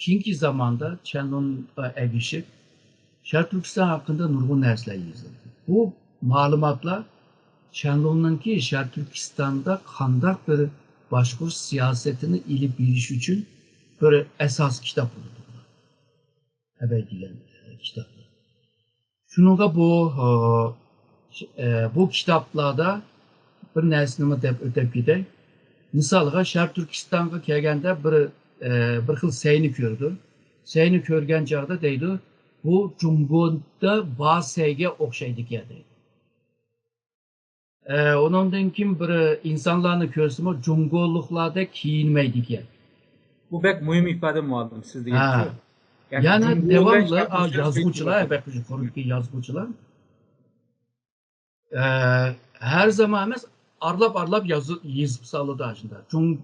كېيىنكى زاماندا چيەنلۇنغا ئەگىشىپ، شەرقىي تۈركىستان ھەققىدە نۇرغۇن نەرسىلەر يېزىلدى. بۇ مەلۇماتلار چيەنلۇننىڭكى شەرقىي تۈركىستاندا قانداق بىر باشقۇرۇش سىياسىتىنى ئېلىپ بېرىش ئۈچۈن بىر ئاساس كىتاب بولىدۇ. ئەبەي دېگەن، ئە، كىتاب. شۇنىڭغا بۇ، ئە، ئە، بۇ كىتابلاردا بىر نەرسىنىمۇ دەپ ئۆتۈپ كېتەي. مىسالغا، شەرقىي تۈركىستانغا كەلگەندە بىر، ئە، بىر خىل سەينى كۆرىدۇ. سەينى كۆرگەن چاغدا دەيدۇ، «بۇ جۇڭگودا بار سەيگە ئوخشايدىكەن» دەيدۇ. ئە، ئۇنىڭدىن كېيىن بىر ئىنسانلارنى كۆرسىمۇ، جۇڭگولۇقلاردەك كىيىنمەيدىكەن. بۇ بەك مۇھىم ئىپادە، مۇئەللىم، سىز دېگەن ھە. شۇ. يەنى يەنى جۇڭگو بىلەن داۋاملىق، شەرقىي ئا، تۈركىستان يازغۇچىلار، شۇ. بەك يۇقىرىدىكى يازغۇچىلار، ئە، ھەر زامان ئەمەس، ئارىلاپ-ئارىلاپ يازىپ، يېزىپ سالىدۇ ئاشۇنداق. جۇڭ-،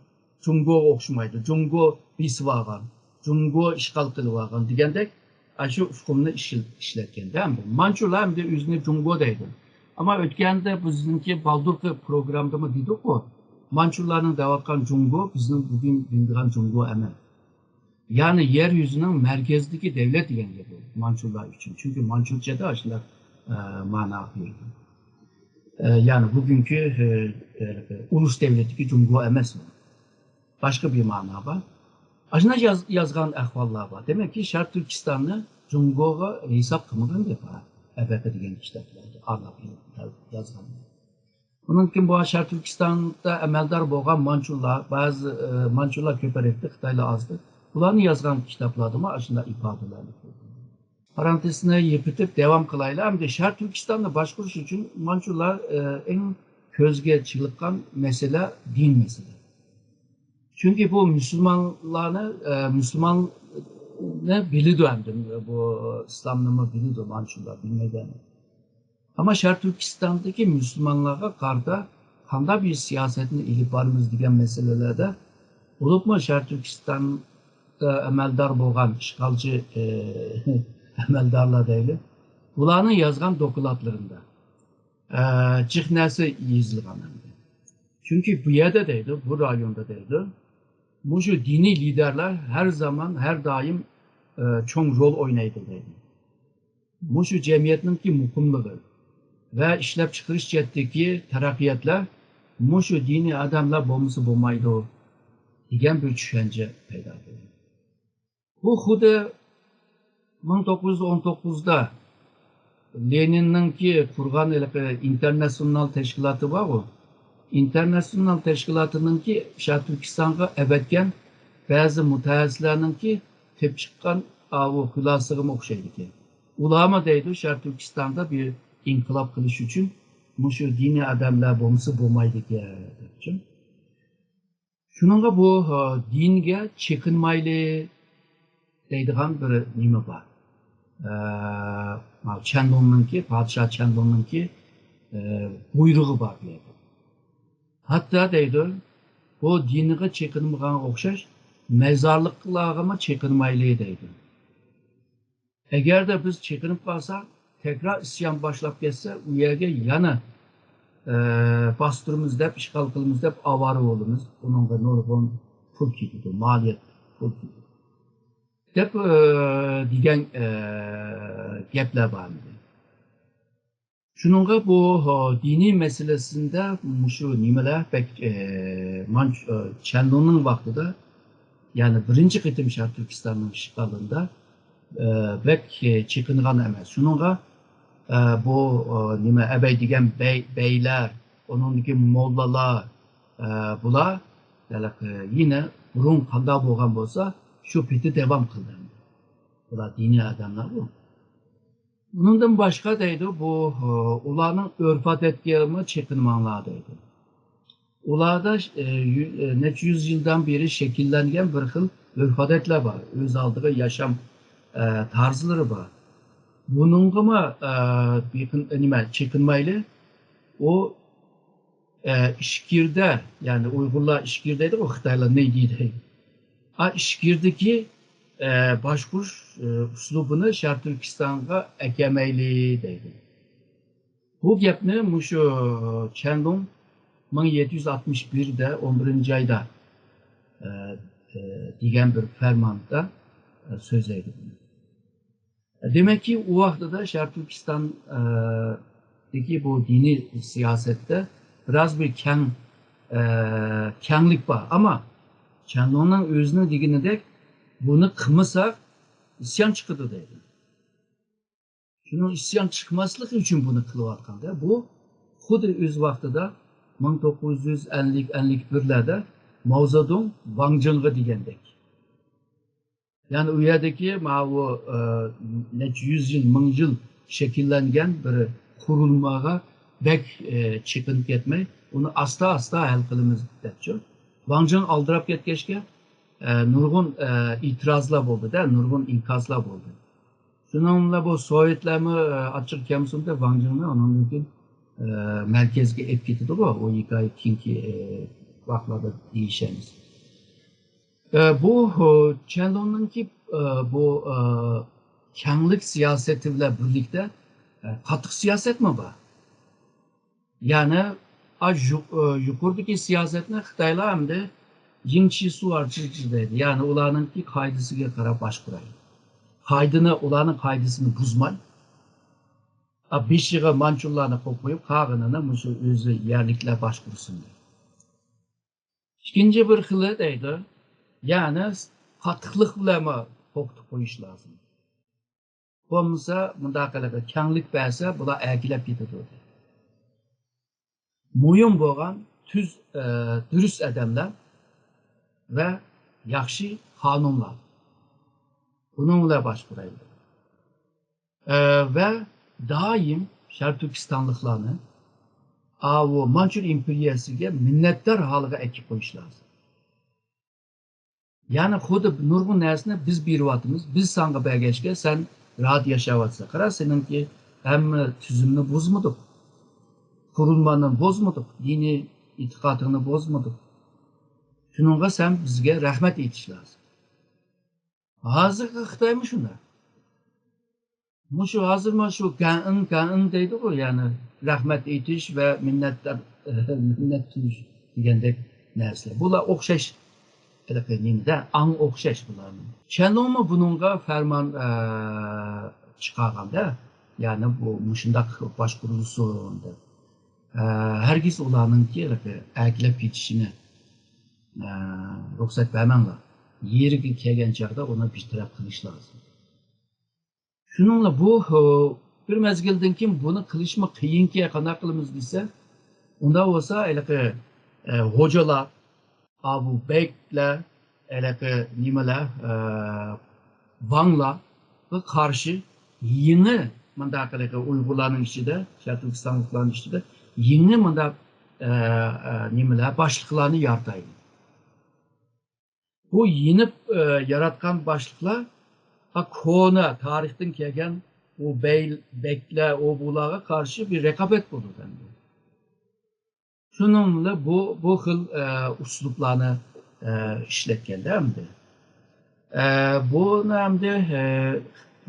جۇڭگوغا ئوخشىمايدۇ. جۇڭگو بېسىۋالغان، جۇڭگو ئىشغال قىلىۋالغان دېگەندەك، ئاشۇ ئۇقۇمنى ئىشل-، ئىشلەتكەندە، ئەمدى مانچۇلار ئەمدى ئۆزىنى جۇڭگو دەيدۇ. ئەمما ئۆتكەندە بىزنىڭكى بالدۇرقى پروگراممىدىمۇ دېدۇققۇ، مانچۇلارنىڭ دەۋاتقان جۇڭگو بىزنىڭ بۈگۈن بىلىدىغان جۇڭگو ئەمەس. يەنى يەر يۈزىنىڭ مەركەزىدىكى دەۋلەت دېگەن گەپ بولدى مانچۇلار ئۈچۈن. چۈنكى مانچۇچەدە ئاشۇنداق، ئە، مانا بېرىدۇ. ئە، يەنى بۈگۈنكى، ئە، ئە، ئۇرۇس دەۋلىتىدىكى جۇڭگو ئەمەس ئۇ. باشقا بىر مانا بار. ئاشۇنداق ياز-، يازغان ئەھۋاللار بار. دېمەككى، شەرقىي تۈركىستاننى جۇڭگوغا ھېساب قىلمىغان گەپ بار. ئەبەقە دېگەن كىتابلاردا ئارىلاپ يازغان. ئۇنىڭدىن كېيىن بۇ شەرقىي تۈركىستاندا ئەمەلدار بولغان مانچۇلار، بەزى، ئە، مانچۇلار كۆپرەكتى، خىتايلار ئازدى. بۇلارنى يازغان كىتابلاردىمۇ ئاشۇنداق ئىپادىلەرنى كۆردۈم. پارانتېزنى يېپىتىپ داۋام قىلايلى. ئەمدى شەرقىي تۈركىستاننى باشقۇرۇش ئۈچۈن مانچۇلار، ئە، ئەڭ كۆزگە چېلىققان مەسىلە دىن مەسىلە. چۈنكى بۇ مۇسۇلمانلارنى، ئە، مۇسۇلماننى بىلىدۇ ئەمدى، بۇ ئىسلامنىمۇ بىلىدۇ مانچۇلار، بىلمەيدۇ ئەمەس. ئەمما شەرقىي تۈركىستاندىكى مۇسۇلمانلارغا قارىتا قانداق بىر سىياسەتنى ئېلىپ بارىمىز دېگەن مەسىلىلەردە، بولۇپمۇ شەرقىي تۈركىستاندا ئەمەلدار بولغان ئىشغالچى، ئە، ئەمەلدارلار دەيلى، بۇلارنىڭ يازغان دوكلاتلىرىدا، ئە، جىق نەرسە يېزىلغان ئەمدى. چۈنكى بۇ يەردە دەيدۇ، بۇ رايوندا دەيدۇ، مۇشۇ دىنىي لىدەرلەر ھەر زامان، ھەر دائىم، ئە، چوڭ رول ئوينايدۇ دەيدۇ. مۇشۇ جەمئىيەتنىڭكى مۇقىملىقى ۋە ئىشلەپچىقىرىش جەھەتتىكى تەرەققىياتلار مۇشۇ دىنىي ئادەملەر بولمىسا بولمايدۇ، دېگەن بىر چۈشەنچە پەيدا بولدى. بۇ خۇددى مىڭ توققۇز يۈز ئون توققۇزدا لېنىننىڭكى قۇرغان ھېلىقى ئىنتېرناتسىونال تەشكىلاتى بارغۇ، ئىنتېرناتسىونال تەشكىلاتىنىڭكى شەرقىي تۈركىستانغا ئەۋەتكەن بەزى مۇتەخەسسىسلەرنىڭكى تېپىپ چىققان ئاۋۇ خۇلاسىغىمۇ ئوخشايدىكەن. ئۇلارمۇ دەيدۇ، شەرقىي تۈركىستاندا بىر ئىنقىلاب قىلىش ئۈچۈن مۇشۇ دىنىي ئادەملەر بولمىسا بولمايدىكەن، دەپچۇ. شۇنىڭغا بۇ، ھە، دىنگە چېقىنمايلى دەيدىغان بىر نېمە بار. ئە، ماۋۇ چەندۇننىڭكى، پادىشاھ چەندۇننىڭكى، ئە، بۇيرۇقى بار بۇ يەردە. ھەتتا دەيدۇ، بۇ دىنىغا چېقىنمىغانغا ئوخشاش، مەزارلىقلارغىمۇ چېقىنمايلى دەيدۇ. ئەگەردە بىز چېقىنىپ قالساق، تەكرار ئىسيان باشلاپ كەتسە، ئۇ يەرگە يەنە، ئە، باستۇرىمىز دەپ، ئىشغال قىلىمىز دەپ ئاۋارە بولىمىز. ئۇنىڭغا نۇرغۇن پۇل كېتىدۇ، مالىيەت پۇل كېتىدۇ. دەپ، ئە، دېگەن، ئە، گەپلەر بار ئىدى. شۇنىڭغا بۇ، ھە، دىنىي مەسىلىسىندە مۇشۇ نېمىلەر بەك، ئە، مانچ-، ئە، چەندۇننىڭ ۋاقتىدا، يەنى بىرىنچى قېتىم شەرقىي تۈركىستاننىڭ ئىشغالىدا، ئە، بەك، ئە، چېقىنغان ئەمەس. شۇنىڭغا، ئە، بۇ، ئە، نېمە، ئەبەي دېگەن بەي-، بەيلەر، ئۇنىڭدىكى موللىلار، ئە، بۇلار، ھېلىقى، يەنە بۇرۇن قانداق بولغان بولسا، شۇ پېتى داۋام قىلدى. بۇلار دىنىي ئادەملەر بۇ. ئۇنىڭدىن باشقا دەيدۇ، بۇ، ئۇلارنىڭ ئۆرپ-ئادەتكىمۇ چېقىنماڭلار دەيدۇ. ئۇلاردا، ئە، يۈ-، ئە، نەچچە يۈز يىلدىن بېرى شەكىللەنگەن بىر خىل ئۆرپ-ئادەتلەر بار. ئۆز ئالدىغا ياشام، ئە، تەرزلىرى بار. بۇنىڭغىمۇ، ئە، بېقىن-، نېمە، چېقىنمايلى. ئۇ ئە، ئىچكىرىدە، يەنى ئۇيغۇرلار ئىچكىرى دەيدىغۇ، خىتايلار نەي دەيدۇ. ئا، ئىچكىرىدىكى، ئە، باشقۇرۇش، ئە، ئۇسلۇبىنى شەرقىي تۈركىستانغا ئەكەلمەيلى دەيدۇ. بۇ گەپنى مۇشۇ چەندۇن مىڭ يەتتە يۈز ئاتمىش بىردە، ئون بىرىنچى ئايدا، ئە، ئە، دېگەن بىر پەرماندا سۆزلەيدۇ بۇنى. دېمەككى، ئۇ ۋاقتىدا شەرقىي تۈركىستاندىكى بۇ دىنىي سىياسەتتە بىراز بىر كەڭ، ئە، كەڭلىك بار. ئەمما چيەنلۇڭنىڭ ئۆزىنىڭ دېگىنىدەك، بۇنى قىلمىساق ئىسيان چىقىدۇ دەيدۇ. شۇنىڭ ئىسيان چىقماسلىقى ئۈچۈن بۇنى قىلىۋاتقاندا، بۇ خۇددى ئۆز ۋاقتىدا مىڭ توققۇز يۈز ئەللىك، ئەللىك بىرلەردە ماۋزېدۇڭ ۋاڭ جېڭغا دېگەندەك. يەنى ئۇ يەردىكى ماۋۇ، ئە، نەچچە يۈز يىل، مىڭ يىل شەكىللەنگەن بىر قۇرۇلمىغا بەك، ئە، چېقىنىپ كەتمەي، ئۇنى ئاستا-ئاستا ھەل قىلىمىز دەپچۇ. ۋاڭ جېڭ ئالدىراپ كەتكەچكە، ئە، نۇرغۇن، ئە، ئېتىرازلار بولدى-دە، نۇرغۇن ئىنكاسلار بولدى. شۇنىڭ بىلەن بۇ سوۋېتلارمۇ، ئە، ئاچچىق كەمسۇندە ۋاڭ جېڭنى ئۇنىڭدىن كېيىن، ئە، مەركەزگە ئېلىپ كېتىدىغۇ، ئۇ ھېكايە كېيىنكى، ئە، ۋاقىتلاردا دېيىشەرمىز. ئە، بۇ، ئۇ، چيەنلۇڭنىڭكى، ئە، بۇ، ئە، كەڭلىك سىياسىتى بىلەن بىرلىكتە، ئە، قاتتىق سىياسەتمۇ بار. يەنى، ئا، يۇ-، ئۇ، يۇقىرىدىكى سىياسەتنى خىتايلار ئەمدى يىڭ چى سۇ ئارچىجى دەيدۇ. يەنى ئۇلارنىڭكى قائىدىسىگە قاراپ باشقۇرايلى. قائىدىنى، ئۇلارنىڭ قائىدىسىنى بۇزماي، ئا، بېشىغا مانچۇلارنى قويۇپ قويۇپ، قالغىنىنى مۇشۇ ئۆزى يەرلىكلەر باشقۇرسۇن دەيدۇ. ئىككىنچى بىر خىلى دەيدۇ، يەنى قاتتىقلىق بىلەنمۇ توختىتىپ قويۇش لازىم. بولمىسا، مۇنداق قىلىدۇ، كەڭلىك بەرسە، بۇلار ئەركىلەپ كېتىدۇ. مۇھىم بولغان تۈز، ئە، دۇرۇس ئادەملەر ۋە ياخشى قانۇنلار. بۇنىڭ بىلەن باشقۇرايلى. ئە، ۋە دائىم شەرقىي تۈركىستانلىقلارنى ئاۋۇ مانچۇر ئىمپېرىيەسىگە مىننەتدار ھالىغا ئەكىپ قويۇش لازىم. يەنى خۇددى نۇرغۇن نەرسىنى بىز بېرىۋاتىمىز، بىز ساڭا بەرگەچكە سەن راھەت ياشاۋاتىسەن. قارا، سېنىڭكى ھەممە تۈزۈمنى بۇزمىدۇق، قۇرۇلمانى بۇزمىدۇق، دىنىي ئېتىقادىڭنى بۇزمىدۇق. شۇنىڭغا سەن بىزگە رەھمەت ئېيتىش لازىم. ھازىرقى خىتايمۇ شۇنداق. مۇشۇ ھازىرمۇ شۇ گەنئىڭ، گەنئىڭ دەيدىغۇ، يەنى رەھمەت ئېيتىش ۋە مىننەتدار، مىننەت تۇيۇش دېگەندەك نەرسىلەر. بۇلار ئوخشاش، ھېلىقى نېمىدە، ئاڭ ئوخشاش بۇلارنىڭ. چيەنلۇڭمۇ بۇنىڭغا پەرمان، ئە، چىقارغاندا، يەنى بۇ مۇشۇنداق باشقۇرۇلسۇن دەپ. ئە، ھەرگىز ئۇلارنىڭكى ھېلىقى ئەركىلەپ كېتىشىنى، ئە، رۇخسەت بەرمەڭلار. يېرىگە كەلگەن چاغدا ئۇنى بىر تەرەپ قىلىش لازىم. شۇنىڭلا بۇ، ئۇ، بىر مەزگىلدىن كېيىن بۇنى قىلىشمۇ قىيىنكى، قانداق قىلىمىز دېسە، ئۇنداق بولسا ھېلىقى، ئە، خوجىلار، ئاۋۇ بەگلەر، ھېلىقى نېمىلەر، ئە، ۋاڭلارغا قارشى يېڭى مۇنداق ھېلىقى ئۇيغۇرلارنىڭ ئىچىدە، شەرقىي تۈركىستانلىقلارنىڭ ئىچىدە يېڭى مۇنداق، ئە، ئە، نېمىلەر، باشلىقلارنى يارىتايلى. بۇ يېنىپ، ئە، ياراتقان باشلىقلار، ھا، كونا تارىختىن كەلگەن ئۇ بەي-، بەگلەر، ئۇ بۇلارغا قارشى بىر رىقابەت بولىدۇ ئەمدى. شۇنىڭ بىلەن بۇ، بۇ خىل، ئە، ئۇسلۇبلارنى، ئە، ئىشلەتكەندە ئەمدى. ئە، بۇنى ئەمدى، ئە،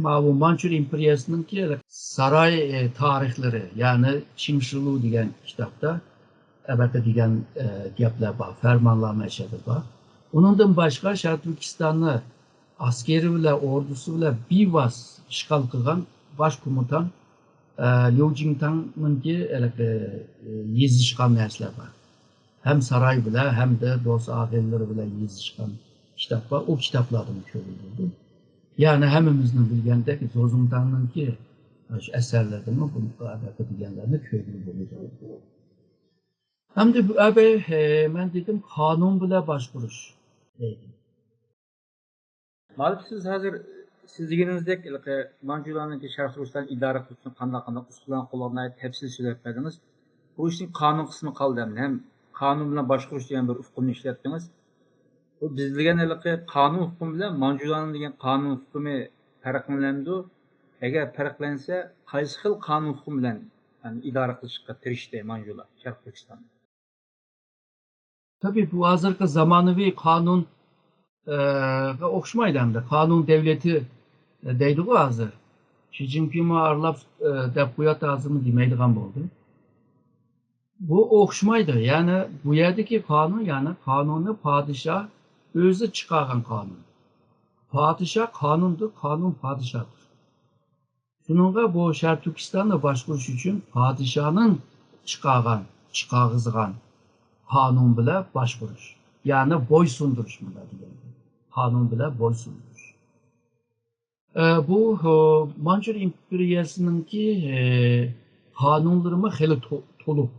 ماۋۇ مانچۇر ئىمپېرىيەسىنىڭكى ساراي، ئە، تارىخلىرى، يەنى چىڭشىلۇ دېگەن كىتابتا ئەبەقە دېگەن، ئە، گەپلەر بار، پەرمانلار مەشھەدى بار. ئۇنىڭدىن باشقا شەرقىي تۈركىستاننى ئەسكىرى بىلەن، ئوردۇسى بىلەن بىۋاسىتە ئىشغال قىلغان باش كوماندان، ئە، ليۇ جىڭتاڭنىڭكى ھېلىقى، ئە، يېزىشقان نەرسىلەر بار. ھەم ساراي بىلەن، ھەمدە دوست ئاغىنىلىرى بىلەن يېزىشقان كىتاب بار. ئۇ كىتابلاردىن كۆرۈلىدۇ. يەنى ھەممىمىزنىڭ بىلگەندەك، زوزۇڭتاڭنىڭكى شۇ ئەسەرلىرىدىمۇ بۇ ئەبەقە دېگەنلەرنى كۆرگىلى بولىدۇ. ئەمدى بۇ ئەبەي، ئە، مەن دېدىم، قانۇن بىلەن باشقۇرۇش دەيدۇ. مائارىپ، سىز ھازىر، سىز دېگىنىڭىزدەك، ھېلىقى مانجۇلارنىڭكى شەرقىي تۈركىستان ئىدارە قىلىشىنى قانداق، قانداق ئۇسۇللارنى قوللاپ ناھايىتى تەپسىلىي سۆزلەپ بەردىڭىز. بۇ ئىشنىڭ قانۇن قىسمى قالدى ئەمدى. ھەم قانۇن بىلەن باشقۇرۇش دېگەن بىر ئۇقۇمنى ئىشلەتتىڭىز. بۇ بىز بىلگەن ھېلىقى قانۇن ھوقۇقى بىلەن مانجۇلارنىڭ دېگەن قانۇن ھوقۇقى پەرقلىنەمدۇ؟ ئەگەر پەرقلەنسە، قايسى خىل قانۇن ھوقۇقى بىلەن، يەنى ئىدارە قىلىشقا تىرىشتى مانجۇلار شەرقىي تۈركىستاننى؟ تەبىئىي، بۇ ھازىرقى زامانىۋى قانۇن، ئە، غا ئوخشىمايدۇ ئەمدى. قانۇن دەۋلىتى، ئە، دەيدىغۇ ھازىر. شى جىنپىڭمۇ ئارىلاپ، ئە، دەپ قوياتتى، ھازىرمۇ دېمەيدىغان بولدى. بۇ ئوخشىمايدۇ. يەنى بۇ يەردىكى قانۇن، يەنى قانۇننى پادىشاھ ئۆزى چىقارغان قانۇن. پادىشاھ قانۇندۇر، قانۇن پادىشاھتۇر. شۇنىڭغا بۇ شەرقىي تۈركىستاننى باشقۇرۇش ئۈچۈن پادىشاھنىڭ چىقارغان، چىقارغۇزغان قانۇن بىلەن باشقۇرۇش، يەنى بويسۇندۇرۇش مۇنداق دېگەندە. قانۇن بىلەن بويسۇندۇرۇش. ئە، بۇ، ئە، مانچۇر ئىمپېرىيەسىنىڭكى، ئە، قانۇنلىرىمۇ خېلى تو-، تولۇق.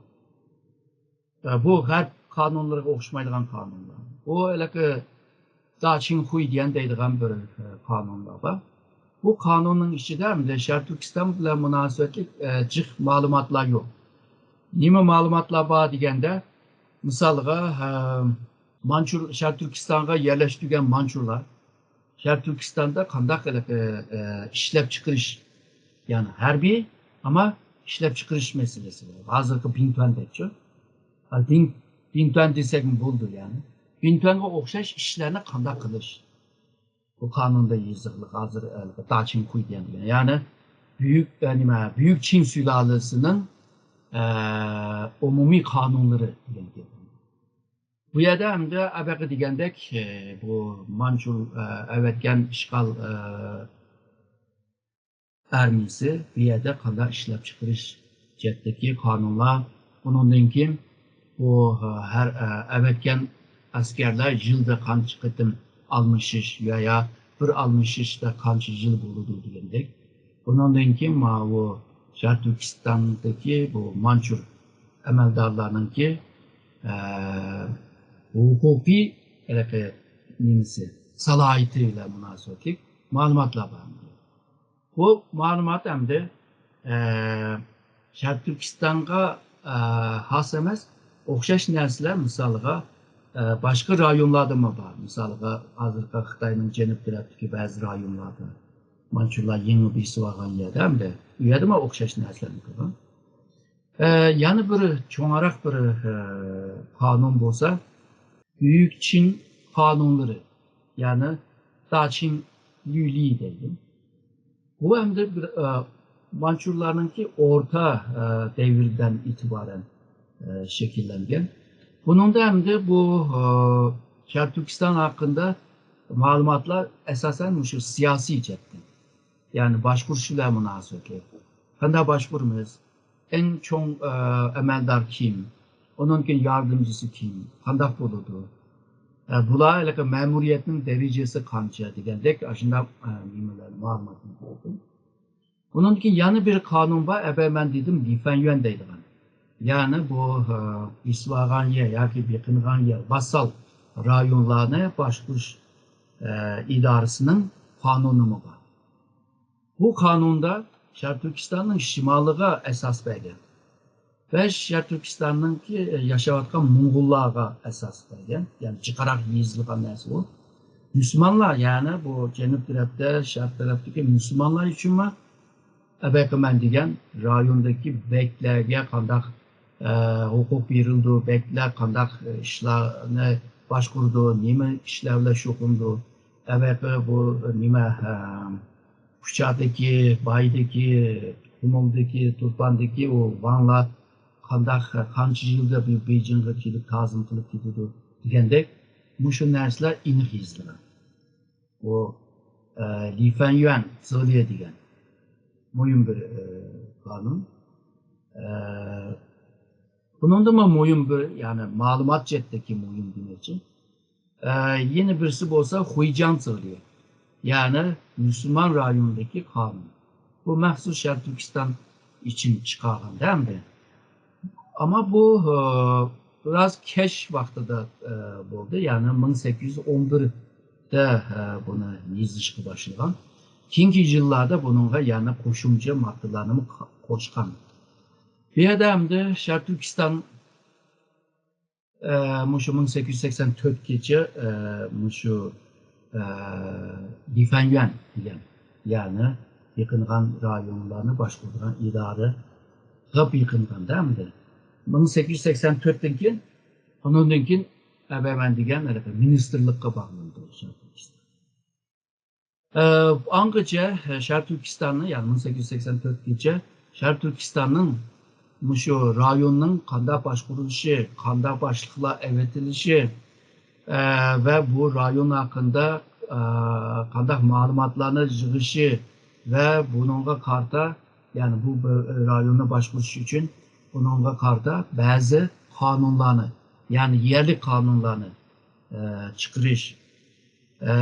ئە، بۇ غەرب قانۇنلىرىغا ئوخشىمايدىغان قانۇنلار. بۇ ھېلىقى داچىڭخۇي دېگەن دەيدىغان بىر، ئە، قانۇنلار بار. بۇ قانۇننىڭ ئىچىدە ئەمدى شەرقىي تۈركىستان بىلەن مۇناسىۋەتلىك، ئە، جىق مەلۇماتلار يوق. نېمە مەلۇماتلار بار دېگەندە، مىسالغا، ئە، مانچۇر، شەرقىي تۈركىستانغا يەرلەشتۈرگەن مانچۇرلار شەرقىي تۈركىستاندا قانداق ھېلىقى، ئە، ئىشلەپچىقىرىش، يەنى ھەربىي، ئەمما ئىشلەپچىقىرىش مەسىلىسى بار. ھازىرقى بىڭتۈەندەكچۇ. ھە، بىڭ-، بىڭتۈەن دېسەكمۇ بولىدۇ، يەنى. بىڭتۈەنگە ئوخشاش ئىشلارنى قانداق قىلىش؟ بۇ قانۇندا يېزىقلىق ھازىر، ئە، داچىڭخۇي دېگەن، يەنى بۈيۈك، ئە، نېمە، بۈيۈك چىڭ سۇلالىسىنىڭ، ئە، ئومۇمىي قانۇنلىرى دېگەن گەپ. بۇ يەردە ئەمدى ئەبەقە دېگەندەك، ئە، بۇ مانچۇ، ئە، ئەۋەتكەن ئىشغال، ئە، ئارمىيىسى بۇ يەردە قانداق ئىشلەپچىقىرىش جەھەتتىكى قانۇنلار، ئۇنىڭدىن كېيىن بۇ، ئە، ھەر، ئە، ئەۋەتكەن ئەسكەرلەر يىلدا قانچە قېتىم ئالمىشىش يا بىر ئالمىشىشتا قانچە يىل بولىدۇ دېگەندەك. بۇنىڭدىن كېيىن ماۋۇ شەرقىي تۈركىستاندىكى بۇ مانچۇر ئەمەلدارلارنىڭكى، ئە، ھوقۇقىي ھېلىقى نېمىسى، سالاھىيىتى بىلەن مۇناسىۋەتلىك مەلۇماتلار بار. بۇ مەلۇمات ئەمدى، ئە، شەرقىي تۈركىستانغا، ئە، خاس ئەمەس، ئوخشاش نەرسىلەر، مىسالغا، ئە، باشقا رايونلاردىمۇ بار. مىسالغا، ھازىرقى خىتاينىڭ جەنۇب تەرەپتىكى بەزى رايونلاردا، مانچۇلار يېڭى بېسىۋالغان يەردە ئەمدى، ئۇ يەردىمۇ ئوخشاش نەرسىلەرنى قىلغان. ئە، يەنە بىر چوڭراق بىر، ئە، قانۇن بولسا، بۈيۈك چىڭ قانۇنلىرى، يەنى داچىڭ لۈلى دەيدۇ. بۇ ئەمدى بىر، ئە، مانچۇلارنىڭكى ئورتا، ئە، دەۋردىن ئېتىبارەن، ئە، شەكىللەنگەن. بۇنىڭدا ئەمدى بۇ، ئە، شەرقىي تۈركىستان ھەققىدە مەلۇماتلار ئاساسەن مۇشۇ سىياسىي جەھەتتىن، يەنى باشقۇرۇش بىلەن مۇناسىۋەتلىك. قانداق باشقۇرىمىز؟ ئەڭ چوڭ، ئە، ئەمەلدار كىم؟ ئۇنىڭدىن كېيىن ياردەمچىسى كىم؟ قانداق بولىدۇ؟ ئە، بۇلار ھېلىقى مەمۇرىيەتنىڭ دەرىجىسى قانچە دېگەندەك ئاشۇنداق، ئە، نېمىلەر، مەلۇماتنى بەردى. ئۇنىڭدىن كېيىن يەنە بىر قانۇن بار، ئەبەي مەن دېدىم، لىفەنيۈەن دەيدىغان. يەنى بۇ، ئە، بېسىۋالغان يەر ياكى بېقىنغان يەر، ۋاسسال رايونلارنى باشقۇرۇش، ئە، ئىدارىسىنىڭ قانۇنىمۇ بار. بۇ قانۇندا شەرقىي تۈركىستاننىڭ شىمالىغا ئاساس بەرگەن ۋە شەرقىي تۈركىستاننىڭكى ياشاۋاتقان موڭغۇللارغا ئاساس بەرگەن، يەنى جىقراق يېزىلغان نەرسە بۇ. مۇسۇلمانلار، يەنى بۇ جەنۇب تەرەپتە، شەرق تەرەپتىكى مۇسۇلمانلار ئۈچۈنمۇ ئەبەقىمەن دېگەن رايوندىكى بەگلەرگە قانداق، ئە، ھوقۇق بېرىلىدۇ، بەگلەر قانداق، ئە، ئىشلارنى باشقۇرىدۇ، نېمە ئىشلار بىلەن شۇغۇللىنىدۇ، ئەبەقى بۇ نېمە، ئە، كۇچادىكى، بايدىكى، قۇمۇلدىكى، تۇرپاندىكى ئۇ ۋاڭلار قانداق، قانچە يىلدا بىر بېيجىڭغا كېلىپ تازىم قىلىپ كېتىدۇ دېگەندەك، مۇشۇ نەرسىلەر ئېنىق يېزىلغان. بۇ، ئە، لىفەنيۈەن زېلې دېگەن مۇھىم بىر، ئە، قانۇن. ئە، بۇنىڭدىنمۇ مۇھىم بىر، يەنى مەلۇمات جەھەتتىكى مۇھىم دېمەكچى. ئە، يەنە بىرسى بولسا خۇيجياڭ زېلې، يەنى مۇسۇلمان رايونىدىكى قانۇن. بۇ مەخسۇس شەرقىي تۈركىستان ئۈچۈن چىقارغان ئەمدى. ئەمما بۇ، ئە، بىراز كەچ ۋاقتىدا، ئە، بولدى، يەنى مىڭ سەككىز يۈز ئون بىردە، ئە، بۇنى يېزىشقا باشلىغان. كېيىنكى يىللاردا بۇنىڭغا يەنە قوشۇمچە ماددىلارنىمۇ قا-، قوشقان. بۇ يەردە ئەمدى شەرقىي تۈركىستان ئە، مۇشۇ مىڭ سەككىز يۈز سەكسەن تۆتكىچە، ئە، مۇشۇ، ئە، لىفەنيۈەن دېگەن، يەنى بېقىنغان رايونلارنى باشقۇرىدىغان ئىدارىغا بېقىنغاندا ئەمدى. مىڭ سەككىز يۈز سەكسەن تۆتتىن كېيىن، ئۇنىڭدىن كېيىن ئەبەمەن دېگەن ھېلىقى مىنىستىرلىققا باغلىنىدۇ. ئە، ئاڭغىچە، ئە، شەرقىي تۈركىستاننى، يەنى مىڭ سەككىز يۈز سەكسەن تۆتكىچە شەرقىي تۈركىستاننىڭ مۇشۇ رايوننىڭ قانداق باشقۇرۇلۇشى، قانداق باشلىقلار ئەۋېتىلىشى، ئە، ۋە بۇ رايون ھەققىدە، ئە، قانداق مەلۇماتلارنى يىغىشى ۋە بۇنىڭغا قارىتا، يەنى بۇ بىر رايوننى باشقۇرۇش ئۈچۈن بۇنىڭغا قارىتا بەزى قانۇنلارنى، يەنى يەرلىك قانۇنلارنى، ئە، چىقىرىش، ئە،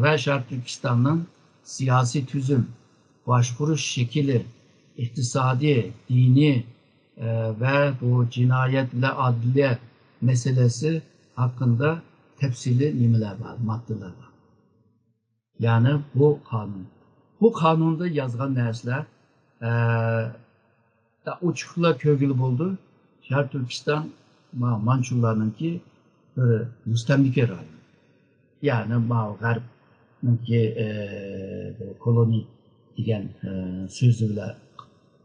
ۋە شەرقىي تۈركىستاننىڭ سىياسىي تۈزۈم، باشقۇرۇش شەكلى، ئىقتىسادىي، دىنىي، ئە، ۋە بۇ جىنايەت ۋە ئادلىيە مەسىلىسى ھەققىدە تەپسىلىي نېمىلەر بار، ماددىلار بار. يەنى بۇ قانۇن. بۇ قانۇندا يازغان نەرسىلەر، ئە، ئوچۇقلا كۆرگىلى بولىدۇ. شەرقىي تۈركىستان ما-، مانچۇلارنىڭكى بىر مۇستەملىكە رايونى. يەنى ما غەربنىڭكى، ئە، بۇ كولونىي دېگەن، ئە، سۆزى بىلەن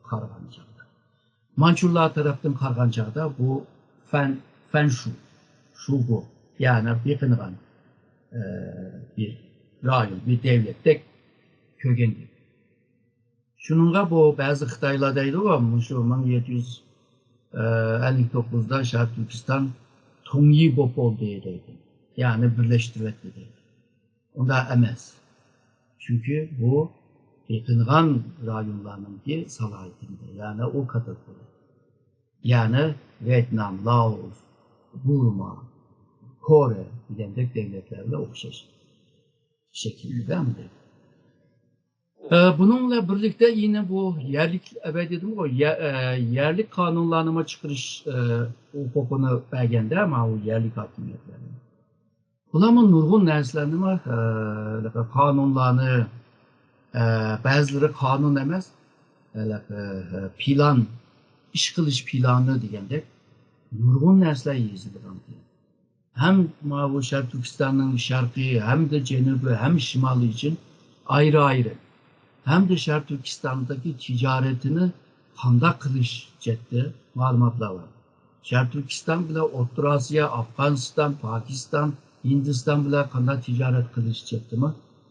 قارىغان چاغدا. مانچۇلار تەرەپتىن قارىغان چاغدا بۇ فەن، فەنشۇ، شۇگۇ، يەنى بېقىنغان، ئە، بىر رايون، بىر دەۋلەتتەك كۆرگەن گەپ. شۇنىڭغا بۇ بەزى خىتايلار دەيدىغۇ، مۇشۇ مىڭ يەتتە يۈز ئەللىك توققۇزدا شەرقىي تۈركىستان تۇڭيى بولۇپ بولدى دەيدۇ. يەنى بىرلەشتۈرۈۋەتتى دەيدۇ. ئۇنداق ئەمەس. چۈنكى بۇ بېقىنغان رايونلارنىڭكى سالاھىيىتىدە، يەنى ئۇ كاتېگورىيە. يەنى ۋيېتنام، لائوس، بۇرما، كورېيە دېگەندەك دەۋلەتلەر بىلەن ئوخشاش شەكىلدە ئەمدى. ئە، بۇنىڭ بىلەن بىرلىكتە يەنە بۇ يەرلىك، ئەۋەل دېدىمغۇ، يە-، ئە، يەرلىك قانۇنلارنىمۇ چىقىرىش، ئە، ھوقۇقىنى بەرگەندە، ماۋۇ يەرلىك ھاكىمىيەتلەرنى. بۇلارمۇ نۇرغۇن نەرسىلەرنىمۇ، ئە، قانۇنلارنى، ئە، بەزىلىرى قانۇن ئەمەس، ئە، پىلان، ئىش قىلىش پىلانى دېگەندەك نۇرغۇن نەرسىلەر يېزىلغان. ھەم ماۋۇ شەرقىي تۈركىستاننىڭ شەرقىي، ھەمدە جەنۇبى، ھەم شىمالى ئۈچۈن ئايرى-ئايرى، ھەمدە شەرقىي تۈركىستاندىكى تىجارىتىنى قانداق قىلىش جەھەتتە مەلۇماتلار بار. شەرقىي تۈركىستان بىلەن ئوتتۇرا ئاسىيا، ئافغانىستان، پاكىستان، ھىندىستان بىلەن قانداق تىجارەت قىلىش جەھەتتىمۇ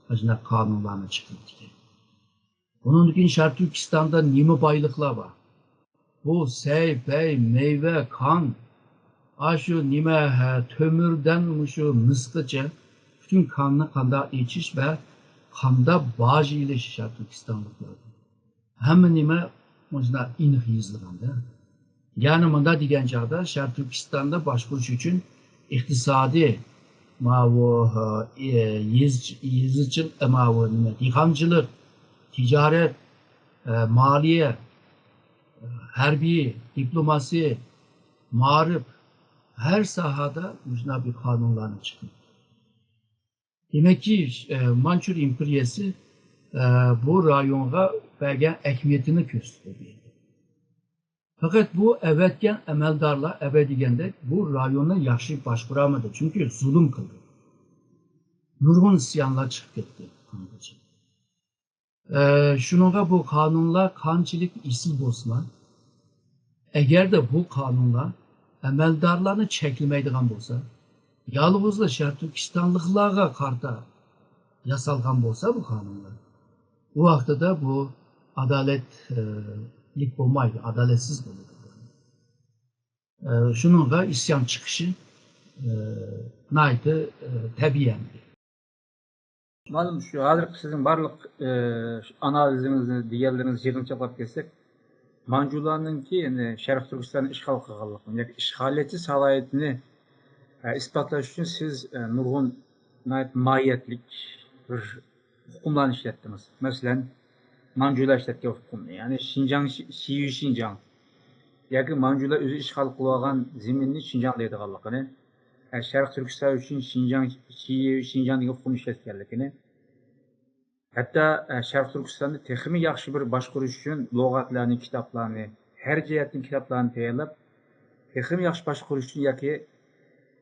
مۇشۇنداق قانۇنلارنى چىقىرىپتىكەن. ئۇنىڭدىن كېيىن شەرقىي تۈركىستاندا نېمە بايلىقلار بار؟ بۇ سەي، پەي، مېۋە، كان، ئاشۇ نېمە، ھە، تۆمۈردىن مۇشۇ مىسقىچە پۈتۈن كاننى قانداق ئېچىش ۋە قانداق باج ئېلىش شەرقىي تۈركىستانلىقلاردىن. ھەممە نېمە مۇشۇنداق ئېنىق يېزىلغاندا. يەنى مۇنداق دېگەن چاغدا شەرقىي تۈركىستاندا باشقۇرۇش ئۈچۈن ئىقتىسادىي، ماۋۇ، ئە، يېزىچ-، يېزىچىل-، ئە، ماۋۇ نېمە، دېھقانچىلىق، تىجارەت، ئە، مالىيە، ھەربىي، دىپلوماسىي، مائارىپ، ھەر ساھەدە مۇشۇنداق بىر قانۇنلارنى چىقىرىدۇ. دېمەككى، ئە، مانچۇر ئىمپېرىيەسى، ئە، بۇ رايونغا بەرگەن ئەھمىيىتىنى كۆرسىتىدۇ. پەقەت بۇ ئەۋەتكەن ئەمەلدارلار، ئەۋە دېگەندەك، بۇ رايوننى ياخشى باشقۇرالمىدى، چۈنكى زۇلۇم قىلدى. نۇرغۇن ئىسيانلار چىقىپ كەتتى. ئە، شۇنىڭغا بۇ قانۇنلار قانچىلىك ئېسىل بولسىلا، ئەگەردە بۇ قانۇنلار ئەمەلدارلارنى چەكلىمەيدىغان بولسا، يالغۇزلا شەرقىي تۈركىستانلىقلارغا قارىتا ياسالغان بولسا بۇ قانۇنلار، ئۇ ۋاقتىدا بۇ ئادالەتلىك بولمايدۇ، ئادالەتسىز بولىدۇ. ئە، شۇنىڭغا ئىسيان چىقىشى، ئە، ناھايىتى، ئە، تەبىئىي ئەمەس. مۇئەللىم، شۇ ھازىرقى سىزنىڭ بارلىق، ئە، ئانالىزىڭىزنى، دېگەنلىرىڭىزنى يىغىنچاقلاپ كەلسەك، مانجۇلارنىڭكى، يەنى شەرقىي تۈركىستاننى ئىشغال قىلغانلىقىنى ياكى ئىشغالىيەتچى سالاھىيىتىنى، ئە، ئىسپاتلاش ئۈچۈن سىز، ئە، نۇرغۇن ناھايىتى ماھىيەتلىك بىر ئۇقۇملارنى ئىشلەتتىڭىز. مەسىلەن، مانجۇلار ئىشلەتكەن ئۇقۇمنى، يەنى شىنجاڭ، شى-، شىيۈ شىنجاڭ ياكى مانجۇلار ئۆزى ئىشغال قىلىۋالغان زېمىننى شىنجاڭ دەيدىغانلىقىنى، ئە، شەرقىي تۈركىستان ئۈچۈن شىنجاڭ، شىيۈ شىنجاڭ دېگەن ئۇقۇمنى ئىشلەتكەنلىكىنى، ھەتتا، ئە، شەرقىي تۈركىستاننى تېخىمۇ ياخشى بىر باشقۇرۇش ئۈچۈن لۇغەتلەرنى، كىتابلارنى، ھەر جەھەتتىن كىتابلارنى تەييارلاپ، تېخىمۇ ياخشى باشقۇرۇش ئۈچۈن ياكى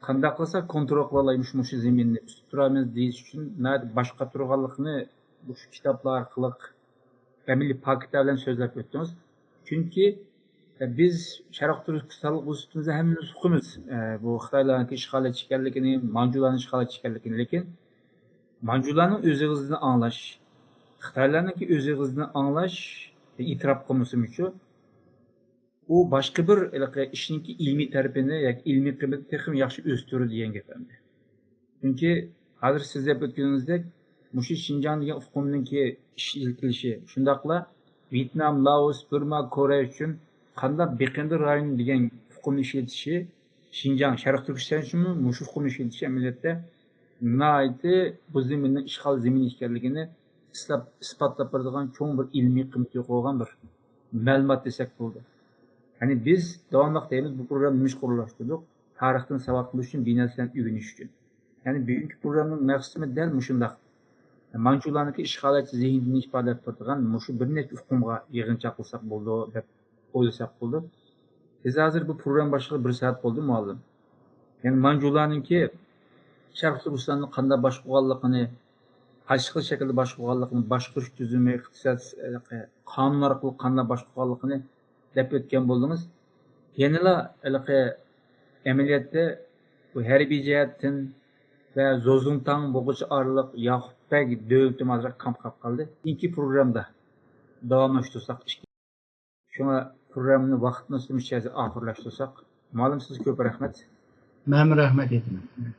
قانداق قىلساق كونترول قىلالايمىز مۇشۇ زېمىننى، ئۈستۈپ تۇرىمىز دېيىش ئۈچۈن ناھايىتى باش قاتۇرغانلىقىنى مۇشۇ كىتابلار ئارقىلىق ئەمەلىي پاكىتلار بىلەن سۆزلەپ ئۆتتىڭىز. چۈنكى، ئە، بىز شەرقىي تۈركىستانلىق بولۇشىمىزدا ھەممىمىز ئۇقىمىز، ئە، بۇ خىتايلارنىڭكى ئىشغالىيەتچى ئىكەنلىكىنى، مانجۇلارنىڭ ئىشغالىيەتچى ئىكەنلىكىنى، لېكىن مانجۇلارنىڭ ئۆز ئېغىزىدىن ئاڭلاش، خىتايلارنىڭكى ئۆز ئېغىزىدىن ئاڭلاش، ئېتىراپ قىلمىسىمۇچۇ، ئۇ باشقا بىر ھېلىقى ئىشنىڭكى ئىلمىي تەرىپىنى ياكى ئىلمىي قىممىتىنى تېخىمۇ ياخشى ئۆستۈرىدۇ دېگەن گەپ ئەمدى. چۈنكى ھازىر سىز دەپ ئۆتكىنىڭىزدەك، مۇشۇ شىنجاڭ دېگەن ئۇقۇمنىڭكى ئىشلىتىلىشى، شۇنداقلا ۋيېتنام، لائوس، بۇرما، كورېيە ئۈچۈن قانداق بېقىندى رايون دېگەن ئۇقۇمنى ئىشلىتىشى، شىنجاڭ، شەرقىي تۈركىستان ئۈچۈنمۇ مۇشۇ ئۇقۇمنى ئىشلىتىشى ئەمەلىيەتتە ناھايىتى بۇ زېمىننىڭ ئىشغال زېمىنى ئىكەنلىكىنى ئىسلات-، ئىسپاتلاپ بېرىدىغان چوڭ بىر ئىلمىي قىممىتى يوق بولغان بىر مەلۇمات دېسەك بولىدۇ. يەنى بىز داۋاملىق دەيمىز، بۇ پروگراممىنى نېمىشقا ئورۇنلاشتۇردۇق؟ تارىختىن ساۋاق ئېلىش ئۈچۈن، بىر نەرسىلەرنى ئۆگىنىش ئۈچۈن. يەنى بۈگۈنكى پروگراممىنىڭ مەقسىتىمۇ دەل مۇشۇنداق. مانجۇلارنىڭكى ئىشغالچى زېھنىدىن ئىپادىلەپ تۇرىدىغان مۇشۇ بىر نەچچە ئۇقۇمغا يىغىنچاق قىلساق بولىدۇ دەپ ئويلىساق بولىدۇ. بىز ھازىر بۇ پروگرامما باشلىغىلى بىر سائەت بولدى، مۇئەللىم. يەنى مانجۇلارنىڭكى شەرقىي تۈركىستاننى قانداق باشقۇرغانلىقىنى، قايسى خىل شەكىلدە باشقۇرغانلىقىنى، باشقۇرۇش تۈزۈمى، ئىقتىساد، قانۇن ئارقىلىق قانداق باشقۇرغانلىقىنى دەپ ئۆتكەن بولدىڭىز. يەنىلا ھېلىقى ئەمەلىيەتتە بۇ ھەربىي جەھەتتىن ۋە زوزۇڭتاڭ بوغۇچى ئارىلىق ياقۇپ بەگ دۆلىتىمۇ ئازراق كام قاپ قالدى. كېيىنكى پروگرامدا داۋاملاشتۇرساق، شۇڭا پروگراممىنى ۋاقىتنىڭ سۈمۈشچە ئاخىرلاشتۇرساق. مۇئەللىم، سىزگە كۆپ رەھمەت. مەنمۇ رەھمەت ئېيتىمەن.